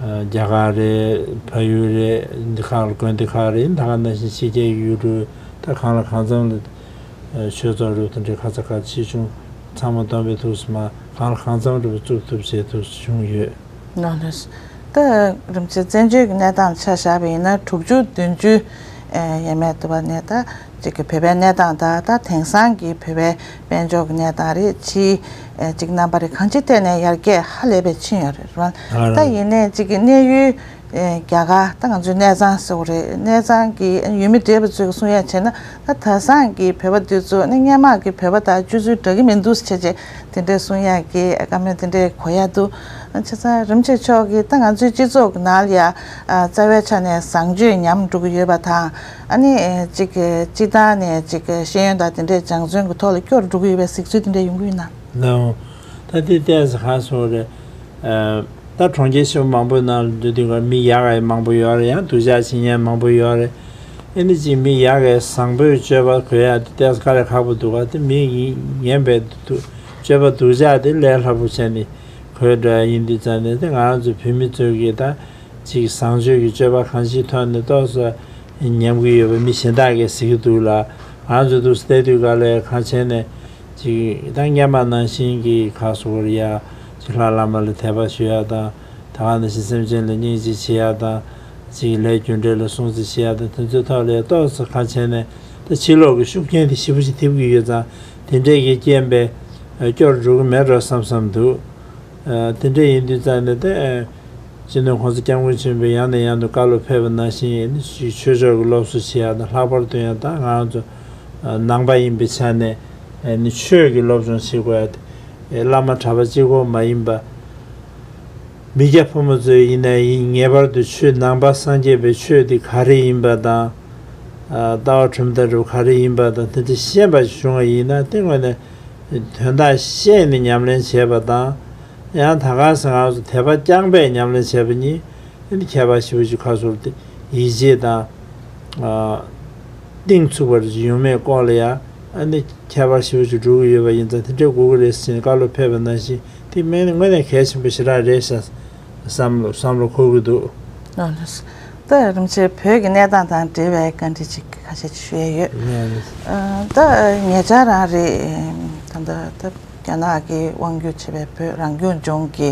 རྒྱ་གར་རེད། ཕ་ཡུལ་རེད། འདི་ཁག་ལ་དགོན་སྡེ་ཁག་རེད། ད་ག་ནང་བཞིན་ཕྱི་རྒྱལ་ཡུལ་གྲུ་ད་གང་ལ་གང་འཚམ་ལ་ཆོས་ཚོགས་རུ་དེ་འདྲའི་ཁ་ཚ་ཁ་ཆེ་ཆུང་ཚང་མ་སྟོན་པའི་ཐུགས་སུ་མ་གང་ལ་གང་འཚམ་རུ་བཙུགས་ཐུབ་བྱེད་ཐུབ་བྱུང་ཡོད། ནོ་ལེས། ད་རིམ་བྱེད་བཙན་བྱོལ་གྱི་གནས་སྟངས་ཆ་བཞག་པ་ཡིན་ན་དྲུག་ཅུ་བདུན་ཅུ་ཡས་མས་འདུག་པ་ནས་ད། གཅིག་གི་བོད་པའི་གནས་སྟངས་དང་ད་དེང་སང་གི་བོད་པའི་དཔལ་འབྱོར་གྱི་གནས་སྟངས་རེད། ཕྱིའི་གཅིག་རྣམ་པ་རེད། གང་ཅིའི་ཐད་ནས་ཡར་རྒྱས་ཧ་ལས་པའི་ཕྱིན་ཡོད་རེད་བ། ད་ཡིན་ནའི་གཅིག་གི་གནས་ཡུལ་རྒྱ་གར་ད་ང་ཚོའི་གནས་ཚང་ཟེར་བ་རེད། གནས་ཚང་གི་ཡུལ་མི་བགྲེས་པ་ཚོས་གསུང་ཡ་བྱས་ན་ད་ད་སང་གི་བོད་པ་འདི་ཚོ་ནི་སྔན་མ་གི་བོད་པ་དང་སྤྱོད་ཚུལ་འདྲ་གི་མི་འདུག་ཟེར་བྱས་བྱས་དེ་འདྲའི་གསུང་ཡ་གི་བཀའ་མོལ་དེ་འདྲའི་གོ་ཡ་འདུག་བྱས་ཙང་རིམ་བྱེད་མཆོག་གིས་ད་ང་ཚོའི་སྤྱི་ཚོགས་ཀྱི་ནང་ལ་ཡ་རྩ་བའི་ཆ་ནས་བཟང་སྤྱོད་ཉམས་འགྲོ་གི་ཡོད་པ་དང་། ཨ་ནི་ཨེ་གཅིག་གི་སྤྱི་བཏང་ནས་གཅིག་གི་ཤེས་ཡོན་དང་དེ་འདྲའི་སྦྱང་བརྩོན་གྱི་ཐོག་ལ་སྐྱོ་རུ་འགྲོ་གི་ཡོད་པའི་གཟིགས་ཚུལ་དེ་འདྲ་ཡོང་གི་ཡོད་ན། ལགས། ད་དེ་ལྟས་ས་ག་སོང་རེད། ཨ་ད་གྲོང་ཁྱེར་ཆེན་པོ་མང་པོའི་ནང་ལ་འགྲོ་དུས་ཀ་མི་ཡག་ག་མང་པོ་ཡོད་རེད། ཡང་སྡུག་ཅག་བྱེད་མཁན་མང་པོ་ཡོད་རེད། ཨ་ནི་གཅིག་མི་ཡག་ག་བཟང་པོའི་སྤྱོད་པ་གོ་ཡ་དེ་ལྟས་ས་ག་ལས་ཁག་པོ་འདུག་ག་དེ་མི་ངན་པའི་སྤྱོད་པ་སྡུག་ཅག་དེ་ལས་སླ་པོ་བྱས་ནས་གོ་འགྲོ་ཡ་ཡིན་དུས་ཙང་ནས་དེ་ང་རང་ཚོ་བོད་མི་ཚོས་ཀྱི་ད། ཅིག་བཟང་སྤྱོད་ཀྱི་སྤྱོད་པ་གང་ཅིའི་ཐོག་ནས་ཏོག་ཙམ་ཉམས་ཀྱི་ཡོད་པ་མི་གཞན་དག་གིས་གཟིགས་ཀྱི་འདུག་ལ། ང་ཚོ་འདུག་སེ་བལྟས་དུས་ག་ལ་གང་བྱས་ནས་ཅིག་ད་སྔན་མ་ནང་བཞིན་གྱི་ཁ་སོ་བར་ཡ་ཅིག་ལྷ་བླ་མ་ལ་དད་པ་ཞུ་ཡ་དང་ད་ག་ནང་བཞིན་སེམས་ཅན་ལ་སྙིང་རྗེ་བྱེད་ཡ་དང་ཅིག་ལས་རྒྱུ་འབྲས་ལ་སྲུང་བརྩི་བྱེད་ཡ་དང་དེ་ཚོའི་ཐོག་ལ་ཡ་ཏོག་ཙམ་གང་བྱས་ནས་ད་ཕྱི་ལོགས་ཀྱི་ཤུགས་རྐྱེན་དེ་ཞེ་པོ་ཅིག་ཐེབས་ཀྱི་ཡོད་ཙང་དེ་འདྲས་ཀྱི་རྐྱེན་པས་སྐྱོ་རུ་འགྲོ་གི་མེད་འགྲོ་བསམ་བསམ་འདུག་དེ་འདྲ་ཡིན་དུས་ཙང་ནས་དེ་སྤྱི་ནོར་༸གོང་ས་༸སྐྱབས་མགོན་ཆེན་པོས་ཡང་ནས་ཡང་དུ་བཀའ་སློབ་ཕེབས་པ་ནང་བཞིན་ནི་ཆོས་ཕྱོགས་ཀྱི་སློབ་གསོ་བྱེད་ཡག་དང་ལྷག་པར་དུ་ཡང་ད་ང་རང་ཚོ་ནང་པ་ཡིན་པའི་ཆ་ནས་ནི་ཆོས་ཀྱི་སློབ་སྦྱོང་བྱེད་དགོས་ཡ་དེ་བླ་མ་གྲྭ་པ་གཅིག་པོ་མ་ཡིན་པ། མི་སྐྱ་ཕོ་མོ་ཚོས་ཡིན་ན་ཡིན་ངེས་པར་དུ་ཆོས་ནང་པ་སངས་རྒྱས་པའི་ཆོས་དེ་ག་རེ་ཡིན་པ་དང་། ལྟ་བ་གྲུབ་མཐའ་རུ་ག་རེ་ཡིན་པ་དང་དེ་འདྲ་ཤེས་པ་བྱུང་བ་ཡིན་ན་དེ་དངོས་གནས། དོན་དག་ཤེས་ནས་ཉམས་ལེན་བྱེད་པ་དང་། ཡང་ད་ག་ཟེ་ང་ཚོ་དད་པ་རྐྱང་པས་ཉམས་ལེན་བྱེད་པ་གཉིས་ཨ་ནི་ཁྱད་པར་ཞེ་པོ་ཅིག་ཁ་ཟུར་ཏེ་ཡིད་ཆེས་དང་། གཏིང་ཚུགས་པར་ཡོང་མེད་སྐོར་ལ་ཡང་ཨ་ནི་ཁྱད་པར་ཞེ་པོ་ཅིག་འགྲོ་གི་ཡོད་པ་ཡིན་ཙང་དེ་འདྲའི་དགོས་ཀྱི་རེད་ཟེར་ནས་བཀའ་སློབ་ཕེབས་པ་ནང་བཞིན་དེ་དམིགས་ནས་དངོས་གནས་གལ་ཆེན་པོ་ཞེ་དྲག་རེད་ཤག་བསམ་བློ་བསམ་བློ་འཁོར་གྱི་འདུག་ཨ་ལགས། ད་རིམ་བྱེད་བོད་ཀྱི་གནས་སྟངས་དང་འབྲེལ་བའི་བཀའ་འདྲི་ཅིག་ཁ་ཤས་ཅིག་ཞུ་ཡས་ཡོད། ཨ་ལགས། ད་ཉེ་ཆར་རང་རེད། ད་ལྟ་ད་རྒྱ་ནག་གི་དབང་སྒྱུར་བྱེད་པའི་བོད་རང་སྐྱོང་ལྗོངས་ཀྱི་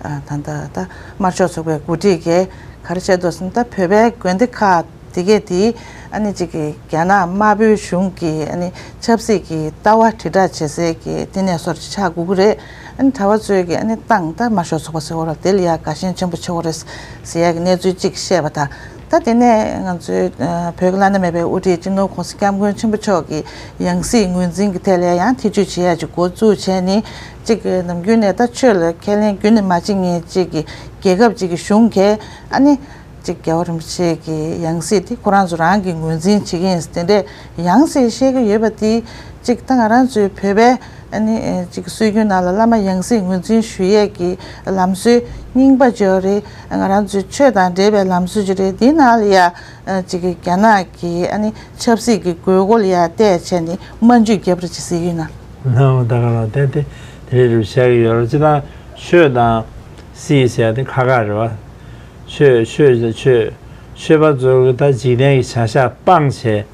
ད་ལྟ་ད་དམར་ཤོག་ཚོགས་པའི་འགོ་ཁྲིད་ཀྱིས་ག་རེ་བཤད་འདུག་ཟེར་ན། ད་བོད་པའི་དགོན་སྡེ་ཁག་དེ་གས་དེ་ཨ་ནི་གཅིག་གི་རྒྱ་ནག་དམར་པོའི་གཞུང་གི་ཨ་ནི་ཆབ་སྲིད་ཀྱི་ལྟ་བ་དྲིལ་བསྒྲགས་བྱེད་སའི་གི་བསྟི་གནས་སོགས་ཆགས་དགོས་ཀྱི་རེད། ཨ་ནི་གྲྭ་པ་ཚོས་ཀྱི་ཨ་ནི་ཏང་ད་དམར་ཤོག་ཚོགས་པ་ཟེར་བ་ལ་དེ་ལ་ཡ་དགའ་ཞེན་ཆེན་པོ་བྱེད་དགོས་རེད་ཟེར་ཡ་གི་གནས་ཚུལ་གཅིག་བཤད་པ་དང་། ད་དེ་ནས་ང་ཚོའི་ཨ་བོད་ཀྱི་བླ་ན་མེད་པའི་དབུ་ཁྲིད་སྤྱི་ནོར་༸གོང་ས་༸སྐྱབས་མགོན་ཆེན་པོ་མཆོག་གི་ཡང་སྲིད་ངོས་འཛིན་གྱི་ཐད་ལ་ཡང་ཐེ་བྱུས་བྱེད་ཡ་ཅིག་འགོ་བཙུགས་བྱས་ནས་གཅིག་གི་ནམ་རྒྱུན་ནས་ད་ཆོས་ལ་ཁས་ལེན་རྒྱུན་ནས་མ་བྱེད་མཁན་གཅིག་གི་རྒྱལ་ཁབ་ཅིག་གི་གཞུང་གིས་ཨ་ནི། གཅིག་རྒྱལ་བ་རིན་པོ་ཆེ་གི་ཡང་སྲིད་དེ་ཁོ་རང་ཚོ་རང་གི་ངོས་འཛིན་བྱེད་ཀྱི་ཡིན་ཟེར་དེ་འདྲས་ཡང་སེ་བཤད་ཀྱི་ཡོད་པ་དེ་གཅིག་ད་ང་རང་ཚོའི་བོད་པའི་ ཨ་ནི་ཅིག་སྲོལ་རྒྱུན་ནང་ལ་བླ་མ་ཡང་སྲིད་ངོས་འཛིན་ཞུ་ཡས་ཀྱི་ལམ་སྲོལ་རྙིང་པ་ཅིག་ཡོད་རེད། ང་རང་ཚོའི་ཆོས་དང་འབྲེལ་བའི་ལམ་སྲོལ་ཅིག་རེད། འདི་ནང་ལ་ཡ་ཅིག་རྒྱ་ནག་གི་ཨ་ནི་ཆབ་སྲིད་ཀྱི་དགོས་མཁོ་ལ་ཡ་བལྟས་བྱས་ནས་སྨན་བཅོས་བརྒྱབ་རེད་ཅེས་ཟེར་གྱི་ཡོད་ན། ནའོ་ད་ག་ལ་བལྟས་ཏེ་དེ་རེད་རུ་བཤད་ཀྱི་ཡོད་རེད། ཅི་ད་ཆོས་དང་སྲིད་ཟེར་ཏེ་ཁ་ཁ་རེད་བ། ཆོས་ཆོས་ཆོས་ཆོས་པ་ཚོ་གི་ད་འཇིག་རྟེན་གྱི་བྱ་བཞག་སྤངས་བྱས་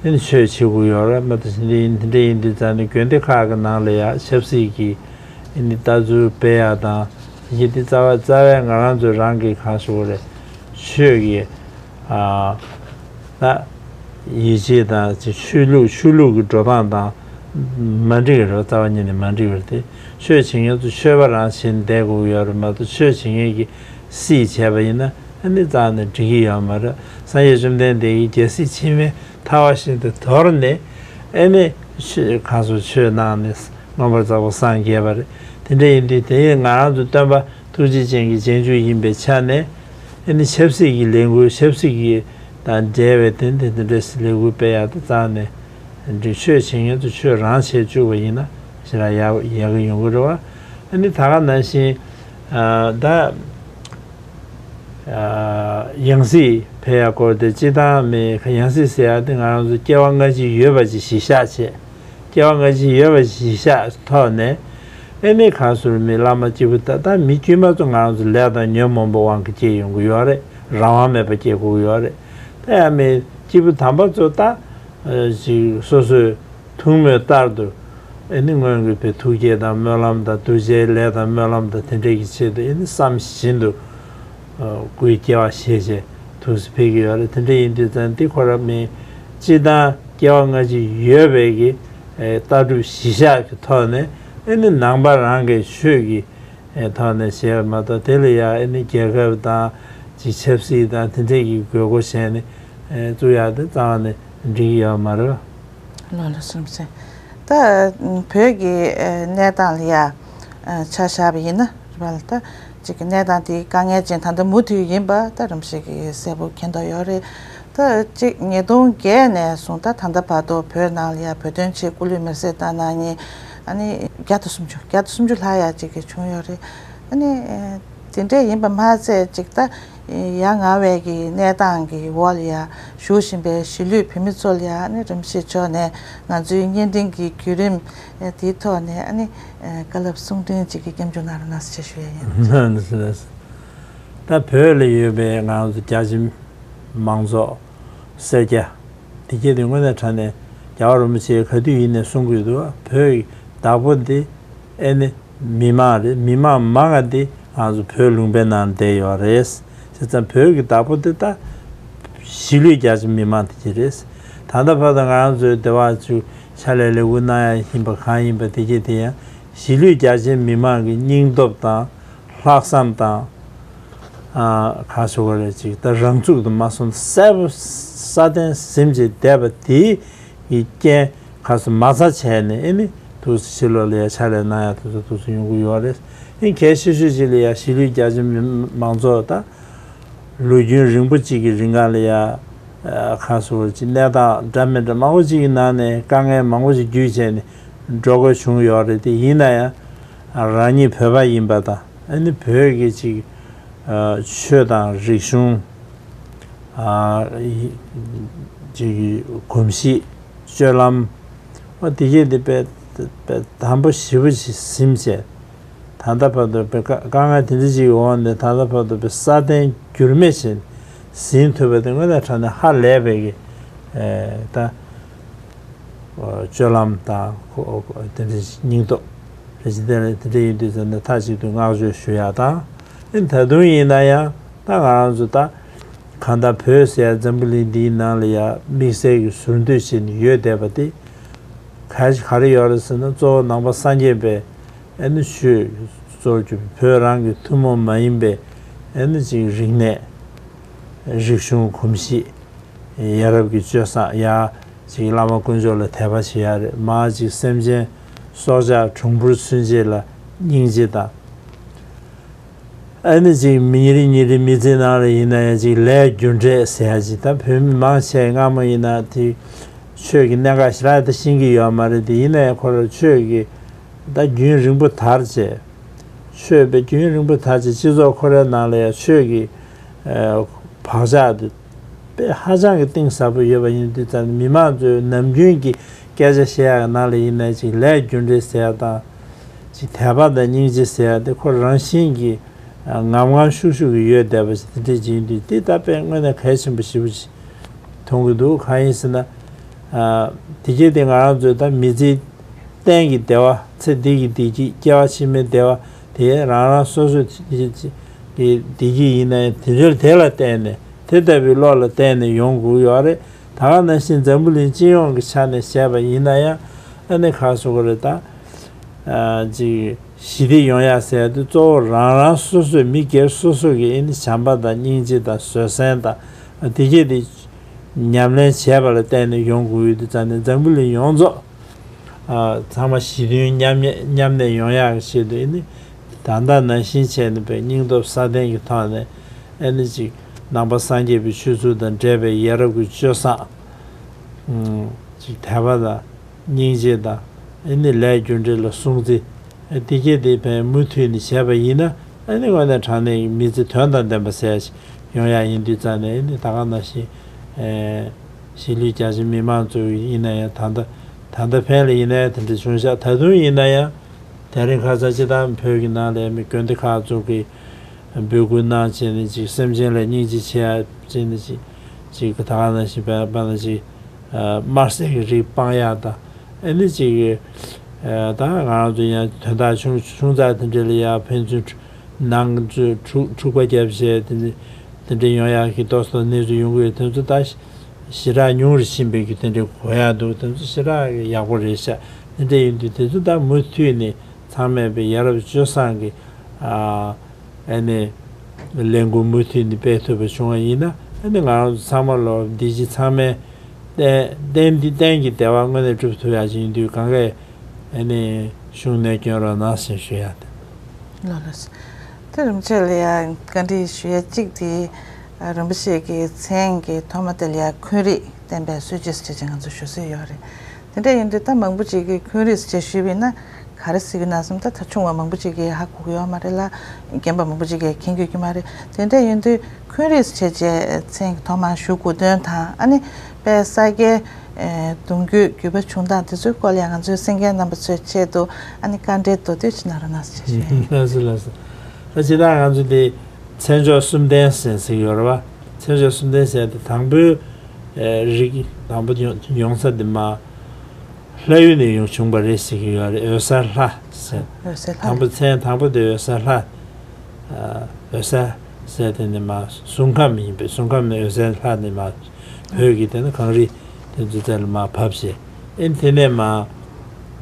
ཨེ་ནི་ཆོས་བྱེད་དགོས་ཡོད་རེད་མ་གཏོགས། དེ་འདྲ་ཡིན་དེ་འདྲ་ཡིན་དུས་ཙང་ནི་དགོན་སྡེ་ཁག་གི་ནང་ལ་ཡ་ཆབ་སྲིད་ཀྱི་ཨེ་ནི་ལྟ་ཚུལ་སྤེལ་ཡག་དང་དེ་འདྲ་རྩ་བ་རྩ་བའི་ང་རང་ཚོ་རང་གི་གང་ཞུ་དགོས་རེད། ཆོས་ཀྱི་ཨ་ད་ཡིད་ཆེས་དང་ཆོས་ལུགས་ཆོས་ལུགས་ཀྱི་འགྲོ་སྟངས་དང་མ་འགྲིག་རེད། རྩ་བ་ཉིད་ནས་མ་འགྲིག་པ་རེད་དེ། ཆོས་བྱེད་མཁན་ཚོ་ཆོས་པ་རང་བྱས་ནས་བསྡད་དགོས་ཀྱི་ཡོད་རེད་མ་གཏོགས་ཆོས་བྱེད་མཁན་གྱིས་སྲིད་བྱས་པ་ཡིན་ན་ཨ་ནི་རྩ་ནས་འགྲིག་གི་ཡོད་མ་རེད། སངས་རྒྱས་བཅོམ་ལྡན་འདས་ཀྱིས་རྒྱལ་སྲིད་ཕྱི་མའི་ཐར་བ་བཞིན་དུ་དོར་ནས་ཨ་ནི་ཆོས་གང་སོ་ཆོས་གནང་ནས་མངོན་པར་རྫོགས་པར་སངས་རྒྱས་པ་རེད། དེ་འདྲ་ཡིན་དུས་དེ་ཡིན་ང་རང་ཚོ་སྟོན་པ་ཐུགས་རྗེ་ཅན་གྱི་རྗེས་འཇུག་ཡིན་པའི་ཆ་ནས་ཨ་ནི་ཆབ་སྲིད་ཀྱི་ལས་འགུལ་ཆབ་སྲིད་ཀྱི་དང་འབྲེལ་བའི་དེ་འདྲ་དེ་འདྲ་ལས་འགུལ་སྤེལ་ཡག་དེ་རྩ་ནས་འགྲིག་ཆོས་བྱེད་མཁན་ཚོ་ཆོས་རང་བྱེད་བཅུག་པ་ཡིན་ན་ཞེ་དྲག་ཡག་ཡག་གི་ཡོང་གི་རེད་བ། ཨ་ནི་ད་ག་ནང་བཞིན་ཨ་ད་ཨ་ཡང་སྲིད་ཕེབས་ཡག་སྐོར་དེ་སྤྱི་བཏང་མི་ཡང་སྲིད་ཟེར་ཡག་དེ་ང་རང་ཚོ་སྐྱེ་བ་སྔ་ཕྱི་ཡོད་པ་ཅིག་གཞི་བཞག་བྱས། སྐྱེ་བ་སྔ་ཕྱི་ཡོད་པ་གཞི་བཞག་ཐོག་ནས་ཨེ་ནི་གང་ཟུར་མི་བླ་མ་སྐྱེས་བུ་ད་ལྟ་མི་དཀྱུས་མ་ཚོ་ང་རང་ཚོ་ལས་དང་ཉོན་མོངས་པ་དབང་གིས་སྐྱེ་ཡོང་གི་ཡོད་རེད། རང་དབང་མེད་པ་སྐྱེ་དགོས་ཀྱི་ཡོད་རེད། ད་ཡང་མི་སྐྱེས་བུ་དམ་པ་ཚོ་ད་ཅིག་སོ་སོའི་ཐུགས་མོས་ལྟར་དུ་ཨེ་ནི་སྔོན་གྱི་བའི་ཐུགས་བསྐྱེད་དང་སྨོན་ལམ་དང་གདུལ་བྱའི་ལས་དང་སྨོན་ལམ་དང་དེ་འདྲའི་གི་ཆེད་དུ་ཨེ་ནི་བསམ་བཞིན་དུ་སྐུའི་སྐྱེ་བ་བཞེས་བྱས་ཐུགས་སུ་ཕེབས་ཀྱི་ཡོད་རེད། དེ་འདྲ་ཡིན་དུས་ཙང་འདི་ཁོ་ར་མི་སྤྱི་བཏང་སྐྱེ་བ་སྔ་ཕྱི་ཡོད་པའི་གི་ལྟ་གྲུབ་གཞི་བཞག་གི་ཐོག་ནས་ཨེ་ནི་ནང་པ་རང་གི་ཆོས་ཀྱི་ཐོག་ནས་བྱས་པ་མ་གཏོགས་དེ་ལ་ཡང་ཨེ་ནི་རྒྱལ་ཁབ་དང་ཅིག་ཆབ་སྲིད་དང་དེ་འདྲས་ཀྱི་དགོས་མཁོ་བྱས་ནས་བཙུགས་ཡག་དེ་རྩ་བ་ནས་འགྲིག་གི་ཡོད་མ་རེད། ལགས་ལགས་སོ་སོ། ད་བོད་ཀྱི་གནས་སྟངས་ལ་ཡང་ཆ་བཞག་པ་ཡིན་ན་རེད་པ་ལ་ད་ཅིག་གི་གནས་སྟངས་དེ་དཀའ་ངལ་ཅན་ད་ལྟ་མུ་མཐུད་ཡིན་པ་ད་རིམ་བཞིན་གྱི་གསལ་པོ་མཁྱེན་རྟོགས་ཡོད་རེད། ད་ཅིག་ཉིས་སྟོང་བརྒྱད་ནས་བཟུང་ད་ད་ལྟ་བར་དུ་བོད་ནང་ལ་ཡང་བོད་དོན་ཆེད་སྐུ་ལུས་མེར་སྲེག་བཏང་གནང་མཁན་ཨ་ནི་བརྒྱ་དང་སུམ་ཅུ་བརྒྱ་དང་སུམ་ཅུ་ལྷག་ཡང་ཅིག་གི་བྱུང་ཡོད་རེད། ཨ་ནི་དེ་འདྲས་ཡིན་པ་མ་ཚད་ཅིག་ད་ཡ་ང་བའི་གི་གནས་སྟངས་ཀྱི་འོག་ལ་ཡང་བཞུགས་བཞིན་པའི་གཞིས་ལུས་བོད་མི་ཚོ་ལ་ཡང་ཨ་ནི་རིམ་བཞིན་ཕྱོགས་ནས་ང་ཚོའི་བརྙན་འཕྲིན་གྱི་བརྒྱུད་རིམ་དེའི་ཐོག་ནས་ཨ་ནི་བཀའ་སློབ་གསུང་འཕྲིན་ཅིག་གི་སྐྱབས་འཇུག་གནང་རོགས་གནང་ཞེས་ཞུ་ཡ་ཡིན། ད་བོད་ལ་ཡོད་པའི་ང་ཚོ་རྒྱ་ཆེ་མང་ཚོགས་སེར་སྐྱ་དེ་གྱད་དེ་དངོས་གནས་དྲང་གནས་རྒྱལ་བ་རིན་པོ་ཆེས་ག་དུས་ཡིན་ནས་གསུང་གི་འདུག་བོད་ཀྱི་བདག་པོ་འདི་ཨེ་ནི་མི་མང་རེད། མི་མང་མང་ང་འདི་ང་ཚོ་བོད་ལུང་པའི་ནང་བསྡད་ཡོད་རེད། བྱས་ཙང་བོད་ཀྱི་བདག་པོ་འདི་ད་གཞིས་ལུས་རྒྱ་ཆེ་མི་མང་དེ་གྱད་རེད། ད་ལྟ་བར་དུ་ང་རང་ཚོའི་སྡེ་བ་ཚོས་ཕྱག་ལས་ལས་འགུལ་གནང་ཡ་ཡིན་པ་གང་ཡིན་པ་དེ་གྱད་དེ་ཡང་གཞིས་ལུས་རྒྱ་ཆེ་མི་མང་གི་སྙིང་སྟོབས་དང་། ལྷག་བསམ་དང་། ཨ་ག་ཞུ་དགོས་རེད། ཅིག་ད་རང་ཚུགས་དུ་མ་སོང་གསལ་པོ་ས་སྟེང་ཟིན་བྱས་བསྡད་པ་དེའི་གི་རྐྱེན་ག་སོ་མ་རྩ་བྱས་ནས་ཨེ་ནི་དུས་སུ་ཕྱི་ལོགས་ལ་ཡ་ཕྱག་ལས་གནང་ཡ་དུས་སུ་དུས་སུ་ཡོང་གི་ཡོད་རེད། ཨེ་གལ་ཆེ་ཤོས་ཅིག་ལ་ཡ་གཞིས་ལུས་རྒྱ་ཆེ་མི་མང་ཚོགས་ད་ལོ་རྒྱུན་རིང་པོ་ཅིག་གི་རིང་ག་ལ་ཡ་ག་ཞུ་དགོས་རེད། ཅིག་གནས་སྟངས་འདྲ་མི་འདྲ་མང་པོ་ཅིག་གི་ནང་ནས་དཀའ་ངལ་མང་པོ་ཅིག་བརྒྱུད་བྱས་ནས་འགྲོ་དགོས་བྱུང་ཡོད་རེད། དེ་ཡིན་ན་ཡང་རང་ཉིད་བོད་པ་ཡིན་པ་དང་། ཨ་ནི་བོད་ཀྱི་ཅིག་ཆོས་དང་རིག་གཞུང་། ཅིག་གོམས་གཤིས་སྤྱོད་ལམ། ཨ་དེ་གས་དེ་དཔེ་དཔེ་དམ་པོ་ཞེ་པོ་ཅིག་ཟིན་བྱས། ད་ལྟ་བར་དུ་དཔེ་དཀའ་དཀའ་ངལ་དེ་འདྲ་ཅིག་འོག་ནས་ད་ལྟ་བར་དུ་དཔེ་སྲ་བརྟན་འགྱུར་མེད་ཅིག་ཟིན་ཐུབ་པ་དེ་དངོས་གནས་དྲང་གནས་ཧ་ལས་པའི་གི་ད། སྤྱོད་ལམ་དང་། དེ་འདྲའི་སྙིང་སྟོབས་རེ་ཞིག་དེ་དེ་འདྲ་ཡིན་དུས་ཙམ་ནས་མཐའ་གཅིག་ཏུ་བསྔགས་བརྗོད་ཞུ་ཡག་དང་། ད་དུང་ཡིན་ན་ཡང་ད་ང་རང་ཚོ་ད་གང་ལྟར་བོད་ཟེར་ཡ་འཛམ་བུ་གླིང་འདིའི་ནང་ལ་ཡ་དམིགས་བསལ་གྱི་ཟུར་འདོད་བྱས་ནས་ཡོད་བསྡད་པ་དེ་ག་ག་རེ་ཡོད་རེད་ཟེར་ན། གཙོ་བོ་ནང་པ་སངས་རྒྱས་པའི་ཨ་ནི་ཆོས་གཙོར་གྱུར་པའི་བོད་རང་གི་ཐུན་མོང་མ་ཡིན་པའི་ཨ་ནི་ཅིག་རིག་གནས། རིག་གཞུང་། གོམས་གཤིས། ཡ་རབས་ཀྱི་སྤྱོད་བཟང་། ཡ་ཅིག་བླ་མ་དཀོན་མཆོག་ལ་དད་པ་བྱེད་ཡ་རེད། མ་ཅིག་སེམས་ཅན་སྲོག་ཆགས་གྲུང་པོར་ཚུན་ཆད་ལ་སྙིང་རྗེ་དང་། ཨ་ནི་ཅིག་མི་ཉིན་རེ་ཉིན་རེ་མི་ཚེའི་ནང་ལ་ཡིན་ན་ཡང་ཅིག་ལས་རྒྱུ་འབྲས་ཟེར་ཡ་ཅིག་ད་བོད་མི་མང་ཆེ་སྔ་མོ་ཡིན་ན་དེ་ཆོས་ཀྱི་གནད་འགག་ཞེ་དྲག་ད་ཤེས་ཀྱི་ཡོད་མ་རེད། དེ་ཡིན་ན་ཡང་ཁོ་ར་ཆོས་ཀྱི་ ད་རྒྱུན་རིང་པོ་དར་བྱས། ཆོས་པའི་རྒྱུན་རིང་པོ་དར་བྱས། སྤྱི་ཚོགས་ཁོ་རའི་ནང་ལ་ཡང་ཆོས་ཀྱི་ཨ་བག་ཆགས་དེ་དཔེ་ཧ་ཅང་གི་གཏིང་ཟབ་པོ་ཡོད་པ་ཡིན་དུས་ཙང་ནས། མི་མང་ཚོས་ནམ་རྒྱུན་གྱི་སྐད་ཆ་བཤད་ཡག་ནང་ལ་ཡིན་ན། ཅིག་ལས་རྒྱུ་འབྲས་ཟེར་ཡག་དང་། ཅིག་དད་པ་དང་སྙིང་རྗེ་ཟེར་ཡག་དེ་ཁོ་རང་བཞིན་གྱིས་ངམ་ངམ་ཤུགས་ཤུགས་ཀྱིས་ཡོད་བསྡད་པ་ཞིག་དེ་འདྲས་ཅིག་ཡིན་དུས། དེ་ད་དཔེ་དངོས་གནས་གལ་ཆེན་པོ་ཞེ་པོ་ཅིག་མཐོང་གི་འདུག། གང་ཡིན་ཟེར་ན། ཨ་དེ་གྱད་དེ་ང་རང་ཚོའི་ད་མི་ཚེའི་གཏན་གྱི་བདེ་བ། ཚེ་འདི་གི་བདེ་སྐྱིད། སྐྱེ་བ་ཕྱི་མའི་བདེ་བ་དེ་རང་རང་སོ་སོའི་གི་བདེ་སྐྱིད་ཡིན་ན་ཡང་། དེ་འདྲ་དེ་ལ་བརྟེན་ནས། དེ་ལྟ་བུའི་བློ་ལ་བརྟེན་ནས་ཡོང་དགོས་ཡོད་རེད། ད་ག་ནང་བཞིན་འཛམ་བུ་གླིང་སྤྱི་ཡོངས་ཀྱི་ཆ་ནས་བཤད་པ་ཡིན་ན་ཡང་། ཨ་ནི་ག་རེ་ཟེར་དགོས་རེད། ད་ཨ་ཅིག་ཞི་བདེ་ཡོང་ཡ་ཟེར་དུས། གཙོ་བོ་རང་རང་སོ་སོས། མི་སྒེར་སོ་སོ་གིས་ཨ་ནི་བྱམས་པ་དང་སྙིང་རྗེ་དང་བཟོད་བསྲན་དང་། དེ་གྱད་དེ་ཉམས་ལེན་བྱས་པ་ལ་བརྟེན་ནས་ཡོང་དགོས་ཡོད་དུས་ཙང་ནས། འཛམ་བུ་གླིང་ཡོངས་རྫོགས་ཨ་ཚང་མ་ཞི་མཐུན་མཉམ་གནས་མཉམ་གནས་ཡོང་ཡག་གི་ཆེད་དུ། ཨ་ནི་ད་ལྟ་ནང་བཞིན་བྱས་ནས་པའི་སྙིང་སྟོབས་སྲ་བརྟན་གྱི་ཐོག་ནས། ཨ་ནི་ཅིག་ནང་པ་སངས་རྒྱས་པའི་ཆོས་ཚུལ་དང་འབྲེལ་བའི་ཡ་རབས་ཀྱི་སྤྱོད་བཟང་། ཨུམ། ཅིག་དད་པ་དང་སྙིང་རྗེ་དང་། ཨ་ནི་ལས་རྒྱུ་འབྲས་ལ་སྲུང་བརྩི། ཨ་དེ་གྱད་དེ་ཕན་མུ་མཐུད་ནས་བྱས་པ་ཡིན་ན། ཨ་ནི་དངོས་གནས་དྲང་གནས་ཀྱི་མི་ཚེ་དོན་དང་ལྡན་པ་ཟེར་ཡག་ཅིག་ཡོང་ཡག་ཡིན་དུས་ཙང་ནས། ཨ་ནི་ད་ག་ནང་བཞིན་ཨེ་གཞིས་ལུས་རྒྱ་ཆེ་མི་མང་ཚོ་ཡིན་ན་ཡང་། ད་ལྟ་ད་ལྟ་ཕན་ལ་ཡིན་ན་ཡང་དེ་འདྲ་བྱུང་ཤག། ད་དུང་ཡིན་ན་ཡང་། དེ་རིང་ཁ་སང་སྤྱིར་བཏང་བོད་ཀྱི་ནང་ལ་མི་དགོན་སྡེ་ཁག་ཚོ་གིས་འབོད་སྐུལ་གནང་བྱས་ནས། ཅིག་སེམས་ཅན་ལ་སྙིང་རྗེ་ཆེ་ཡ་བྱས་ནས། ཅིག་ཅིག་ད་ག་ནང་བཞིན་བན་བན་ལ་ཅིག་ཨ་དམར་ཟས་ཀྱི་རིགས་སྤང་ཡ་དང་། ཨ་ནི་ཅིག་ཨ་ད་ང་རང་ཚོ་ཡང་དོན་དག་ཆུང་ཆུང་ཙག་དེ་འདྲ་ལ་ཡ་ཕན་ཚུན་ནང་ཚོས་འཁྲུག་འཁྲུག་པ་བརྒྱབ་བྱས། དེ་འདྲ་དེ་འདྲ་ཡོང་ཡག་གི་ཏོག་ཙམ་གནས་ཚུལ་ཡོང་གི་ཡོད། དེ་ཚོ་ད་ཞེ་དྲག་ཉུང་རུ་ཕྱིན་པའི་གི་དེ་འདྲའི་གོ་ཡ་འདུག། དེ་ཚོ་ཞེ་དྲག་ཡག་པོ་རེད་ཤག། དེ་འདྲ་ཡིན་དུས་དེ་ཚོ་ད་མུ་མཐུད་ནས་ཚང་མས་པའི་ཡ་རབས་སྤྱོད་བཟང་གི་ཨ་ཨ་ནི་ལས་འགུལ་མུ་མཐུད་ནས་སྤེལ་ཐུབ་པ་བྱུང་བ་ཡིན་ན། ཨ་ནི་ང་རང་ཚོ་ཚང་མ་ལོ་འདི་ཕྱི་ཚང་མས་གཏན་གཏན་འདི་གཏན་གྱི་བདེ་བ་དངོས་གནས་སྒྲུབ་ཐུབ་ཡ་ཅིག་ཡིན་དུས། གང་གས་ཨ་ནི་ཤུགས་སྣོན་སྐྱོན་རོགས་གནང་ཞེས་ཞུ་ཡ་དེ། ལགས་ལགས། དེ་རིན་པོ་ཆེ་ལ་ཡང་བཀའ་འདྲི་ཞུ་ཡ་གཅིག་དེ། ཨ་རིན་པོ་ཆེ་གི་མཚན་གྱི་ཐོག་མ་དེ་ལ་ཡང་འཁོན་རིགས་བསྟན་པའི་སྲོལ་འབྱེད་ཟེར་བྱས་ང་ཚོ་ཞུ་སྲོལ་ཡོད་རེད། དེ་འདྲ་ཡིན་དུས་ད་མང་པོ་ཅིག་གིས་འཁོན་རིགས་ཟེར་བྱས་ཞུས་པ་ཡིན་ན། ག་རེ་ཟེར་གྱི་ན་བསམ། ད་ད་ཆུང་བ་མང་པོ་ཅིག་གིས་ཧ་གོ་གི་ཡོད་མ་རེད་ལ། རྒན་པ་མང་པོ་ཅིག་གིས་མཁྱེན་གྱི་ཡོད་ཀྱི་མ་རེད། དེ་འདྲ་ཡིན་དུས་འཁོན་རིགས་ཟེར་བྱས་མཚན་གྱི་ཐོག་མ་ཞུ་དགོས་དོན་དང་། ཨ་ནི་དཔལ་ས་སྐྱའི་ཨེ་གདུང་རྒྱུད་བརྒྱུད་པ་བྱུང་སྟངས་དེ་ཚོའི་སྐོར་ལ་ཡང་ང་ཚོའི་གསན་མཁན་རྣམ་པ་ཚོའི་ཆེད་དུ་ཨ་ནི་བཀའ་འདྲི་མདོར་བསྡུས་ཅིག་གནང་རོགས་གནང་ཟེར་ཞུ་ཡ་ཡིན། ལགས་སོ། ལགས་སོ། ད་སྤྱིར་བཏང་ང་ཚོ་འདི་མཚན་མཆོག་གསུམ་ལྡན་ཟེར་ཟེར་གྱི་ཡོད་རེད་བ། མཚན་མཆོག་གསུམ་ལྡན་ཟེར་དེ་དང་པོའི་ཨེ་རིགས་དང་པོ་ཡོང་ཡོང་ས་འདི་མ་ལྷ་ཡུལ་ནས་ཡོང་བྱུང་བ་རེད་ཟེར་གྱི་ཡོད་རེད། འོད་གསལ་ལྷ་ཟེར། འོད་གསལ་ལྷ། དང་པོ་མཚན་དང་པོ་དེ་འོད་གསལ་ལྷ། ཨ་འོད་གསལ་ཟེར་དེ་ནི་མ་གཟུངས་ཁམས་ཡིན་པས། གཟུངས་ཁམས་ནས་འོད་གསལ་ལྷ་ནི་མ། བོད་ཀྱི་དེ་ནི་གངས་རི་དེ་ཚོ་དེ་ལ་མ་བབས་བྱས། ཨེ་དེ་ནས་མ་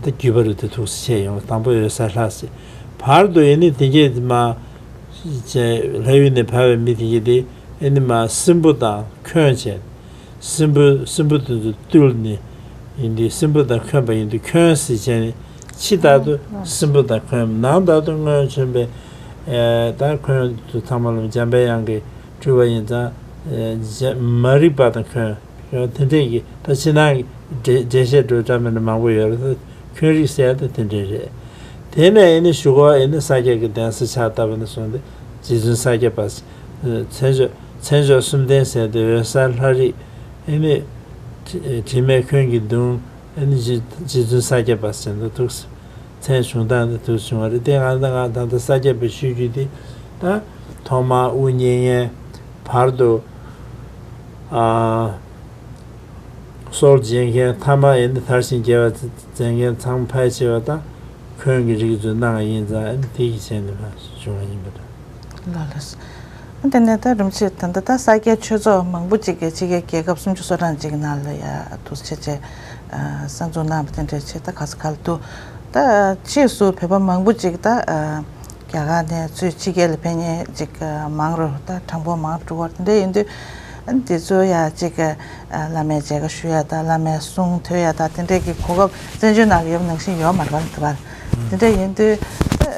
ད་བརྒྱུད་པ་རུ་དེ་ཐུགས་སུ་ཆེ་ཡོང་། དང་པོ་འོད་གསལ་ལྷ་ཟེར། བར་དུ་ཨེ་ནི་དེ་གྱད་དེ་མ་ཅེ་ལྷ་ཡུལ་ནས་བབས་པའི་མི་དེ་གྱད་དེ་ཨེ་ནི་མ་སྲིན་པོ་དང་འཁོན་བྱས། སྲིན་པོ་སྲིན་པོ་དེ་ཚོ་བཏུལ་ནས་ཡིན་དུས། སྲིན་པོ་དང་འཁོན་པ་ཡིན་དུས། འཁོན་ཟེར་བྱས་ནས་ཕྱི་ལྟར་དུ་སྲིན་པོ་དང་འཁོན། ནང་ལྟར་དུ་སྔོན་བྱོན་པའི་ཨེ་ད་འཁོན་དུ་ཚང་མ་ལ་འཇམ་པའི་དབྱངས་ཀྱི་སྤྲུལ་པ་ཡིན་ཙང་། ཨེ་མ་རིག་པ་དང་འཁོན། དེ་འདྲས་ཀྱི་ད་ཕྱི་ནང་གི་འགྲེལ་འགྲེལ་བཤད་འགྲོ་འདྲ་མི་འདྲ་མང་པོ་ཡོད་རེད། འཁོན་རིགས་ཟེར་ཡ་ད་དེ་འདྲས་རེད། དེ་ནས་ཨེ་ནི་གཞུག་གུ་ཨེ་ནི་ས་སྐྱ་གི་གདན་ས་ཕྱག་བཏབ་པ་ནས་བཟུང་སྟེ་རྗེ་བཙུན་ས་སྐྱ་པ། མཚན་མཆོག་མཚན་མཆོག་གསུམ་ལྡན་ཟེར་ཏེ་འོད་གསལ་ལྷ་རིགས། ཨེ་ནི་དྲི་དྲི་མེད་འཁོན་གྱིས་གདུང་། ཨེ་ནི་རྗེ་རྗེ་བཙུན་ས་སྐྱ་པ་ཟེར་ནས་འདུག། མཚན་བྱུང་སྟངས་འདི་དུས་བྱུང་བ་རེད། དེ་ང་ད་ང་ད་ལྟ་ས་སྐྱ་པའི་ཆོས་བརྒྱུད་འདི་ད་ཐོག་མར་དབུ་བརྙེས་མཁན། བར་དུ་ཨ་སྲོལ་འབྱེད་མཁན། ཐ་མ་ཡིན་ན་དར་ཞིང་རྒྱས་པ་མཛད་མཁན་ཚང་མ་ཕལ་ཆེ་བ་ད་འཁོན་གྱི་རིགས་ཚོའི་ནང་ཡིན་ཙང་། ཨ་ནི་དེ་གི་ཆེད་ནས་མར་བྱུང་བ་ཡིན་པ་འདྲ། ལགས་ལགས། དེ་ནས་ད་རིམ་བཞིན་ད་ལྟ་ད་ས་སྐྱའི་ཆོས་ཚོགས་མང་པོ་ཅིག་གིས་ཕྱི་རྒྱལ་རྒྱལ་ཁབ་སུམ་ཅུ་སོ་གྲངས་ཅིག་གི་ནང་ལ་ཡ་འདུག་སེ་བྱས་བྱས་གསར་འཛུགས་གནང་བ་དེ་འདྲ་བྱས། ད་ག་ས་ག་ལ་འདུག། ད་ཕྱིས་སུ་བོད་པ་མང་པོ་ཅིག་ད་རྒྱ་གར་ནས་ཚུར་ཕྱི་རྒྱལ་ལ་ཕེབས་མཁན་ཅིག་མང་རུ། ད་གྲངས་འབོར་མང་རུ་འགྲོ་བ་དེ་འདྲ་ཡིན་དུས། ཨ་ནི་དེ་ཚོ་ཡ་གཅིག་གི་ཨ་བླ་མའི་མཇལ་ཁ་ཞུ་ཡ་དང་བླ་མའི་གསུང་ཐོས་ཡ་དང་དེ་འདྲས་ཀྱི་གོ་སྐབས་བཙན་བྱོལ་ནང་ལ་ཡོད་པ་ནང་བཞིན་ཡོད་མ་རེད་པ། དེ་འདྲས་ཡིན་དུས་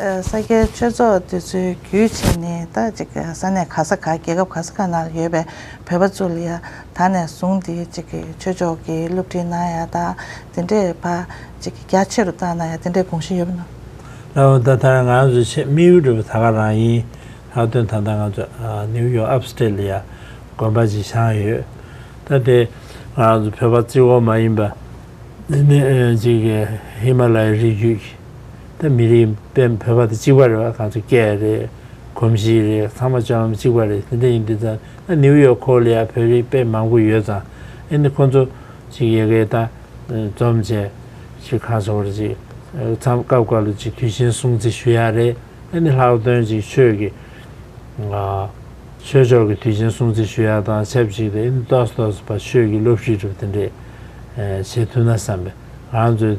ཨ་ས་སྐྱའི་ཆོས་ཚོགས་དེ་ཚོའི་བརྒྱུད་བྱས་ནས་ད་གཅིག་གི་ས་གནས་ག་ས་ག་རྒྱལ་ཁབ་ག་ས་ག་ནང་ལ་ཡོད་པའི་བོད་པ་ཚོ་ལ་ཡ་ད་ནས་བཟུང་སྟེ་གཅིག་གི་ཆོས་ཕྱོགས་ཀྱི་སློབ་ཁྲིད་གནང་ཡ་དང་དེ་འདྲས་ཕར་གཅིག་གི་རྒྱ་ཆེ་རུ་བཏང་གནང་ཡ་དེ་འདྲས་དགོངས་བཞེས་ཡོད་པ་ན། ལགས་འོང་། ད་ལྟ་ང་ཚོ་ཆེས་དམིགས་ཡུལ་འདྲ་པོ་ད་ག་རང་ཡིན། ལྷག་དོན་ད་ལྟ་ང་ཚོ་ཨ་ནིའུ་ཡོག་ཨབ་སི་ཊེཊ་ལ་ཡ་དགོན་པ་ཅིག་བཞེངས་ཡོད། ད་དེ་ང་ཚོ་བོད་པ་གཅིག་པོ་མ་ཡིན་པ་དེ་ནས་ཨ་ཅིག་གི་ཧི་མ་ལ་ཡའི་རི་རྒྱུད་ཀྱི་ད་མི་རིགས་དཔེ་བོད་པ་དང་གཅིག་པ་རེད་པ། ང་ཚོ་སྐད་རེད། གོམས་གཤིས་རེད། ཚང་མ་སྤྱོད་ལམ་གཅིག་པ་རེད། དེ་འདྲ་ཡིན་དུས་ཙང་ཨ་ནིའུ་ཡོག་ཁུལ་ལ་ཡ་བོད་རིགས་དཔེ་མང་པོ་ཡོད་ཙང་ཨ་ནི་ཁོང་ཚོ་ཅིག་ཡ་གི་ད་འཛོམས་བྱས་ཅིག་གང་ཟེར་བ་རེད། ཅིག་མཚམས་སྐབས་འགའ་ལ་ཅིག་དུས་ཆེན་སྲུང་བརྩི་ཞུ་ཡ་རེད། ཨ་ནི་ལྷག་དོན་ཅིག་ཆོས་ཀྱི་ཨ་ཆོས་ཕྱོགས་ཀྱི་དུས་ཆེན་སྲུང་བརྩི་ཞུ་ཡ་དང་ཆབས་ཅིག་ཏུ་ཨ་ནི་ཏོག་ཙམ་ཏོག་ཙམ་ཕར་ཆོས་ཀྱི་སློབ་ཁྲིད་འདྲ་པོ་དེ་འདྲས་ཨ་བྱེད་ཐུབ་ན་བསམ་པའི་ང་ཚོའི་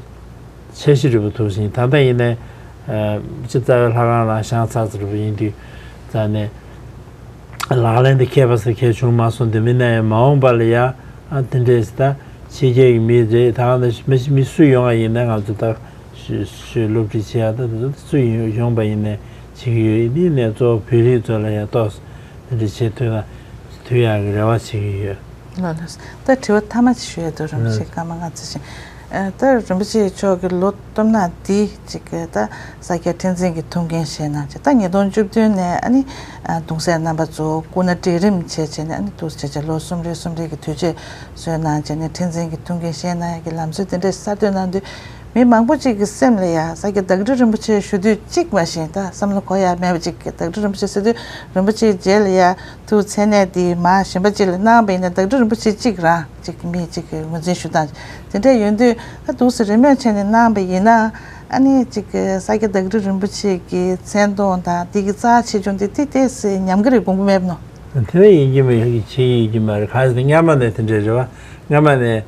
འཆར་གཞི་འདྲ་པོ་འདུག་ཟིན། ད་ལྟ་ཡིན་ནའི་ཨ་སྤྱིར་རྩ་བའི་ལྷ་ཁང་རང་བཞེངས་ཚར་ཚར་འདྲ་པོ་ཡིན་དུས་ཙང་ནས། ལག་ལེན་དུ་འཁེལ་བ་ཟེར་མཁན་བྱུང་མ་སོང་། དེ་མིན་ན་ཡང་མ་འོངས་པ་ལ་ཡ་ཨ་དེ་འདྲས་ད་ཕྱི་རྒྱལ་གྱི་མི་རེད། ད་ག་ནང་བཞིན་མི་སུ་ཡོང་བ་ཡིན་ན་ང་ཚོ་ད་ཞུ་ཞུ་སློབ་ཁྲིད་བྱེད་ཡ་ད་དེ་ཚོ་སུ་ཡོང་ཡོང་པ་ཡིན་ནའི་བྱེད་ཀྱི་ཡོད། ཡིན་ནའི་གཙོ་བོ་བོད་རིགས་ཚོ་ལ་ཡ་ཏོག་ཙམ་དེ་འདྲས་བྱེད་ཐུབ་ན་ཐུབ་ཡག་གི་རེ་བ་བྱེད་ཀྱི་ཡོད། ལགས་ལགས། ད་དྲི་བ་མཐའ་མ་ཞིག་ཞུ་ཡ་འདུག་རིན་པོ་ཆེ། ཨ་སྐར་མ་ལྔ་ཙམ་ཞིག་ཨ་ད་རིན་པོ་ཆེ་མཆོག་གི་ལོ་སྟོད་ན་འདི་ཅིག་གི་ད་ས་སྐྱ་ཁྲི་འཛིན་གྱི་ཐུགས་འགན་བཞེས་གནང་བྱས། ད་ཉིས་སྟོང་བཅུ་བདུན་ནས་ཨ་ནི་ཨ་གདུང་སྲས་རྣམ་པ་ཚོ་སྐུ་ན་སྒྲིག་རིམ་བྱས་བྱས་ནས་ཨ་ནི་འདུག་བྱས་བྱས་ལོ་གསུམ་རེ་གསུམ་རེ་གི་དུས་ཆད་བཟོས་གནང་བྱས་ནས་ཁྲི་འཛིན་གྱི་ཐུགས་འགན་བཞེས་གནང་ཡ་གི་ལམ་སྲོལ་དེ་འདྲས་གསར་གཏོད་གནང་དུས། མི་མང་པོ་ཅིག་གི་སེམས་ལ་ཡ་ས་སྐྱ་བདག་ཁྲི་རིན་པོ་ཆེ་ཞུ་དུས་གཅིག་མ་གཞི་ད་བསམ་བློ་འཁོར་ཡ་མེད་པ་ཅིག་གི། བདག་ཁྲི་རིན་པོ་ཆེ་ཟེར་དུས་རིན་པོ་ཆེའི་རྗེས་ལ་ཡ་ཐུགས་མཚན་གནས་དེ་མ་གཞན་པ་ཅིག་ལ་གནང་བ་ཡིན་ན་བདག་ཁྲི་རིན་པོ་ཆེ་གཅིག་རང་ཅིག་མི་གཅིག་གི་ངོས་འཛིན་ཞུ་སྟངས་དེ་འདྲ་ཡོད་དུས་ད་འདུག་སེ་རེ་སྨོན་བྱས་ནས་གནང་བ་ཡིན་ན་ཨ་ནི་ཅིག་གི་ས་སྐྱ་བདག་ཁྲི་རིན་པོ་ཆེ་གི་མཚན་མཐོང་དང་དེ་གི་རྩ་ཆེ་ཆུང་དེ་དེ་ཏོག་ཙམ་ཉམས་ཀྱི་རེད་དགོངས་པ་མེད་པ་ནོ། དེ་བས་ཡིན་གྱི་མ་ཡིན་གྱི་ཆེ་ཡིན་གྱི་མ་རེད། གང་ཟེར་སྔ་མ་ནས་དེ་འདྲ་རེད་བ། སྔ་མ་ནས།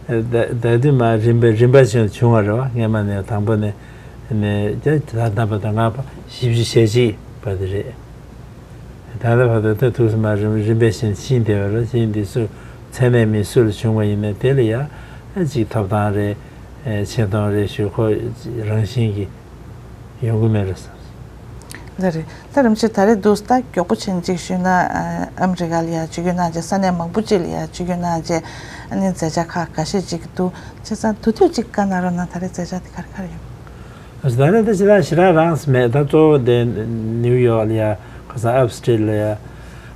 ད་ད་དུས་མ་རིམ་པས་རིམ་པ་བཞིན་བྱུང་བ་རེད་བ། སྔ་མ་ནས་དང་པོ་ནས་ནས་ད་ད་ལྟ་བར་དུ་ང་བཞི་བཅུ་ཞེ་གཅིག་བར་དུ་རེད། ད་ལྟ་བར་དུ་ད་ཐུགས་སུ་མ་རིམ་རིམ་པས་བཞིན་ཕྱིན་བསྡད་པ་རེད། ཕྱིན་འདི་སུ་མཚན་གནས་མི་སུ་ལ་བྱུང་བ་ཡིན་ན་དེ་ལ་ཡ་ཅིག་ཐོབ་ཐང་རེད། ཆེ་མཐོང་རེད་ཞུ་ཁོ་རང་བཞིན་གྱི། ཡོང་གི་མེད་རེད་བསམ། ལགས་རེད། ད་རིན་པོ་ཆེ་ད་རེས་འདུག་ད་མགྱོགས་པོ་ཆེན་གཅིག་ཞུས་ན་ཨ་ཨ་མི་རི་ཀ་ལ་ཡ་བཅོས་བསྒྱུར་གནང་རྗེས་ས་གནས་མང་པོ་ཅིག་ལ་ཡ་བཅོས་བསྒྱུར་གནང་རྗེས་ཨ་ནི་མཛད་འཆར་ཁག་འགའ་ཤས་ཅིག་འདུག་བྱས་ཙང་དུས་ཚོད་ཅིག་བཀའ་གནང་རོགས་གནང་། ད་རེས་མཛད་འཆར་དེ་ག་རེ་ག་རེ་ཡོད། ཨ་ད་རེས་ད་ཞེ་དྲག་ཞེ་དྲག་རང་སེ་མེད། ད་གཙོ་བོ་དེ་ནིའུ་ཡོག་ལ་ཡ་ཁ་སང་ཨབ་སི་ཊེཊ་ལ་ཡ་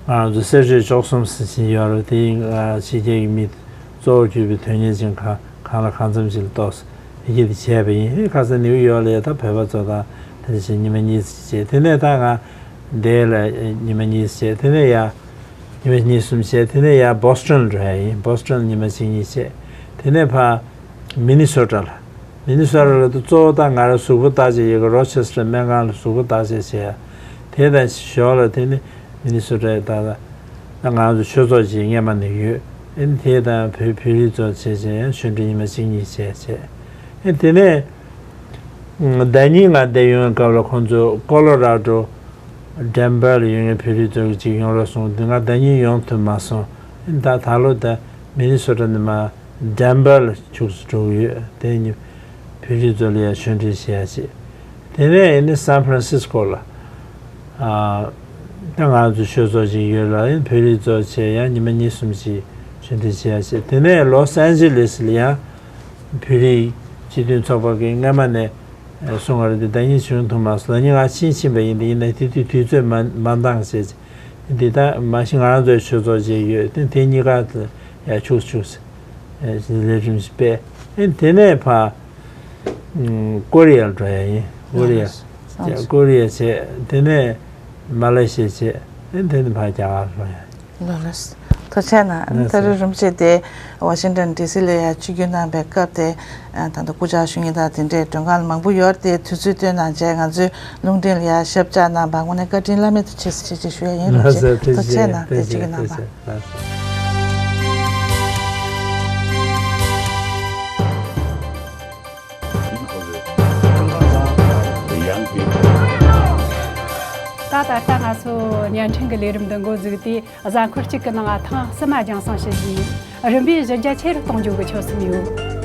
ང་རང་ཚོ་གསར་ཤོག་བཅུ་གསུམ་ཟེར་བཞིན་ཡོད་རེད། དེ་ཡིན་ཕྱི་རྒྱལ་གྱི་མི་གཙོ་བོ་གྱུར་པའི་དོན་གཉེར་ཅན་གང་གང་ལ་གང་འཚམ་ཞིག་ལ་གཏོགས། ཡི་གེ་དེ་བྱས་པ་ཡིན། ཨེ་ཁ་སང་ནིའུ་ཡོག་ལ་ཡ་ད་བོད་པ་ཚོ་དང་དེ་འདྲ་བྱས་ཉི་མ་གཉིས་ཙམ་བྱས། དེ་ནས་ད་ང་འདི་ལ་ཉི་མ་གཉིས་ཙམ་བྱས། དེ་ནས་ཡ་ཉི་མ་གཉིས་གསུམ་བྱས། དེ་ནས་ཡ་བོ་སི་ཊོན་ལ་འགྲོ་ཡ་ཡིན། བོ་སི་ཊོན་ལ་ཉི་མ་གཅིག་གཉིས་བྱས། དེ་ནས་ཕར་མི་ནི་སོ་ཊ་ལ། མི་ནི་སོ་ཊ་ལ་ད་གཙོ་བོ་ད་ང་རང་གཟུགས་པོ་བརྟག་དཔྱད་ཡི་གེ་རོ་ཆེ་སི་ཊར་སྨན་ཁང་ལ་གཟུགས་པོ་བརྟག་དཔྱད་བྱས་ཡ། དེ་དང་ཞོར་ལ་དེ་ནི་མི་ནི་སོ་ཊ་ད་ད་ང་ཚོ་ཆོས་ཚོགས་ཅིག་སྔོན་མ་ནས་ཡོད། ཨེ་དེ་དང་བོད་བོད་རིགས་ཚོ་བྱས་བྱས་ཡང་ཆོས་འབྲེལ་ཉི་མ་གཅིག་གཉིས་བྱས་བྱས། ཨེ་དེ་ནས་ཟླ་ཉིན་ང་བསྡད་ཡོང་བའི་སྐབས་ལ་ཁོང་ཚོ་ཀོ་ལོ་ར་ཌོ་ཌེན་བར་ལ་ཡོད་མཁན་བོད་རིགས་ཚོ་གཅིག་ཡོང་རོགས་གསུངས་དུས་ང་ཟླ་ཉིན་ཡོང་ཐུབ་མ་སོང་། ཨེ་ད་ད་ལོ་ད་མི་ནི་སོ་ཊ་ནས་མར་ཌེན་བར་ལ་ཁྱུག་ཙམ་འགྲོ་གི་ཡོད། དེ་ནི་བོད་རིགས་ཚོ་ལ་ཡང་ཆོས་འབྲེལ་བྱེད་ཡ་བྱེད། དེ་ནས་ཨེ་ནི་སན་ཕ་རན་སིས་ཀོ་ལ་ཨ་ད་ང་ཚོ་ཆོས་ཚོགས་ཅིག་ཡོད་ལ། ཨེ་བོད་རིགས་ཚོ་བྱས་ཡང་ཉི་མ་གཉིས་གསུམ་ཅིག་ཆོས་འབྲེལ་བྱེད་ཡ་བྱེད། དེ་ནས་ལོ་སན་ཇི་ལིས་ལ་ཡང་བོད་རིགས་སྤྱི་མཐུན་ཚོགས་པ་གི་སྔོན་མ་ནས་གསུང་བ་རེད་དེ་ཟླ་ཉིན་བྱུང་ཐུབ་མ་སོང་། ཟླ་ཉིན་ང་ཕྱིན་ཕྱིན་པ་ཡིན། དེ་ཡིན་ན་དེ་དུས་དུས་ཚོད་མ་མ་འདང་བྱས། འདི་ལྟར་མ་གཞི་ང་རང་ཚོའི་ཆོས་ཚོགས་ཅིག་ཡོད། དེ་དེ་གཉིས་ཀ་ཡ་ཆུག་ཆུག་ལས་རིམ་ཞིག་སྤེལ། ཨེ་དེ་ནས་ཕར་ཀོ་རི་ཡར་འགྲོ་ཡ་ཡིན། ཀོ་རི་ཡ། ཀོ་རི་ཡ་བྱས། དེ་ནས་མ་ལེ་ཤི་ཡ་བྱས། ཨེ་དེ་ནས་ཕར་རྒྱ་གར་ལྷོང་ཡ། ལགས་ལགས། ཐུགས་རྗེ་གནང་། ད་རེས་རིན་པོ་ཆེ་དེ་ཝ་ཤིང་ཏོན་ཌི་སི་ལ་ཡ་ཆིབས་བསྒྱུར་གནང་བའི་སྐབས་དེ་ད་ལྟ་སྐུ་ཕྱྭ་ཞུ་མཁན་དང་དེ་འདྲའི་མགྲོན་ཁང་མང་པོ་ཡོད་རེད་དེ། དུས་ཚོད་བཏོན་གནང་བྱས་ང་ཚོའི་རླུང་འཕྲིན་ལ་ཡ་ཞབས་བཅགས་གནང་བ་དངོས་གནས་བཀའ་དྲིན་བླ་མེད་དུ་ཆེ་ཞེས་ཞུ་ཡ་ཡིན། རིན་པོ་ཆེ་ཐུགས་རྗེ་གནང་། བདེ་སྐྱིད་ཀྱི་གནང་བ། ད་ལྟ་ང་ཚོ་བརྙན་འཕྲིན་གྱི་ལས་རིམ་འདི་འགོ་བཙུགས་ཏེ་གཟའ་འཁོར་གཅིག་གི་ནང་ཐེངས་གསུམ་མ་རྒྱང་སྲིང་བྱེད་བཞིན་ཡོད། རིམ་པས་གཞི་རྒྱ་ཆེ་རུ་གཏོང་རྒྱུ་གི་ཆོད་སེམས་ཡོད།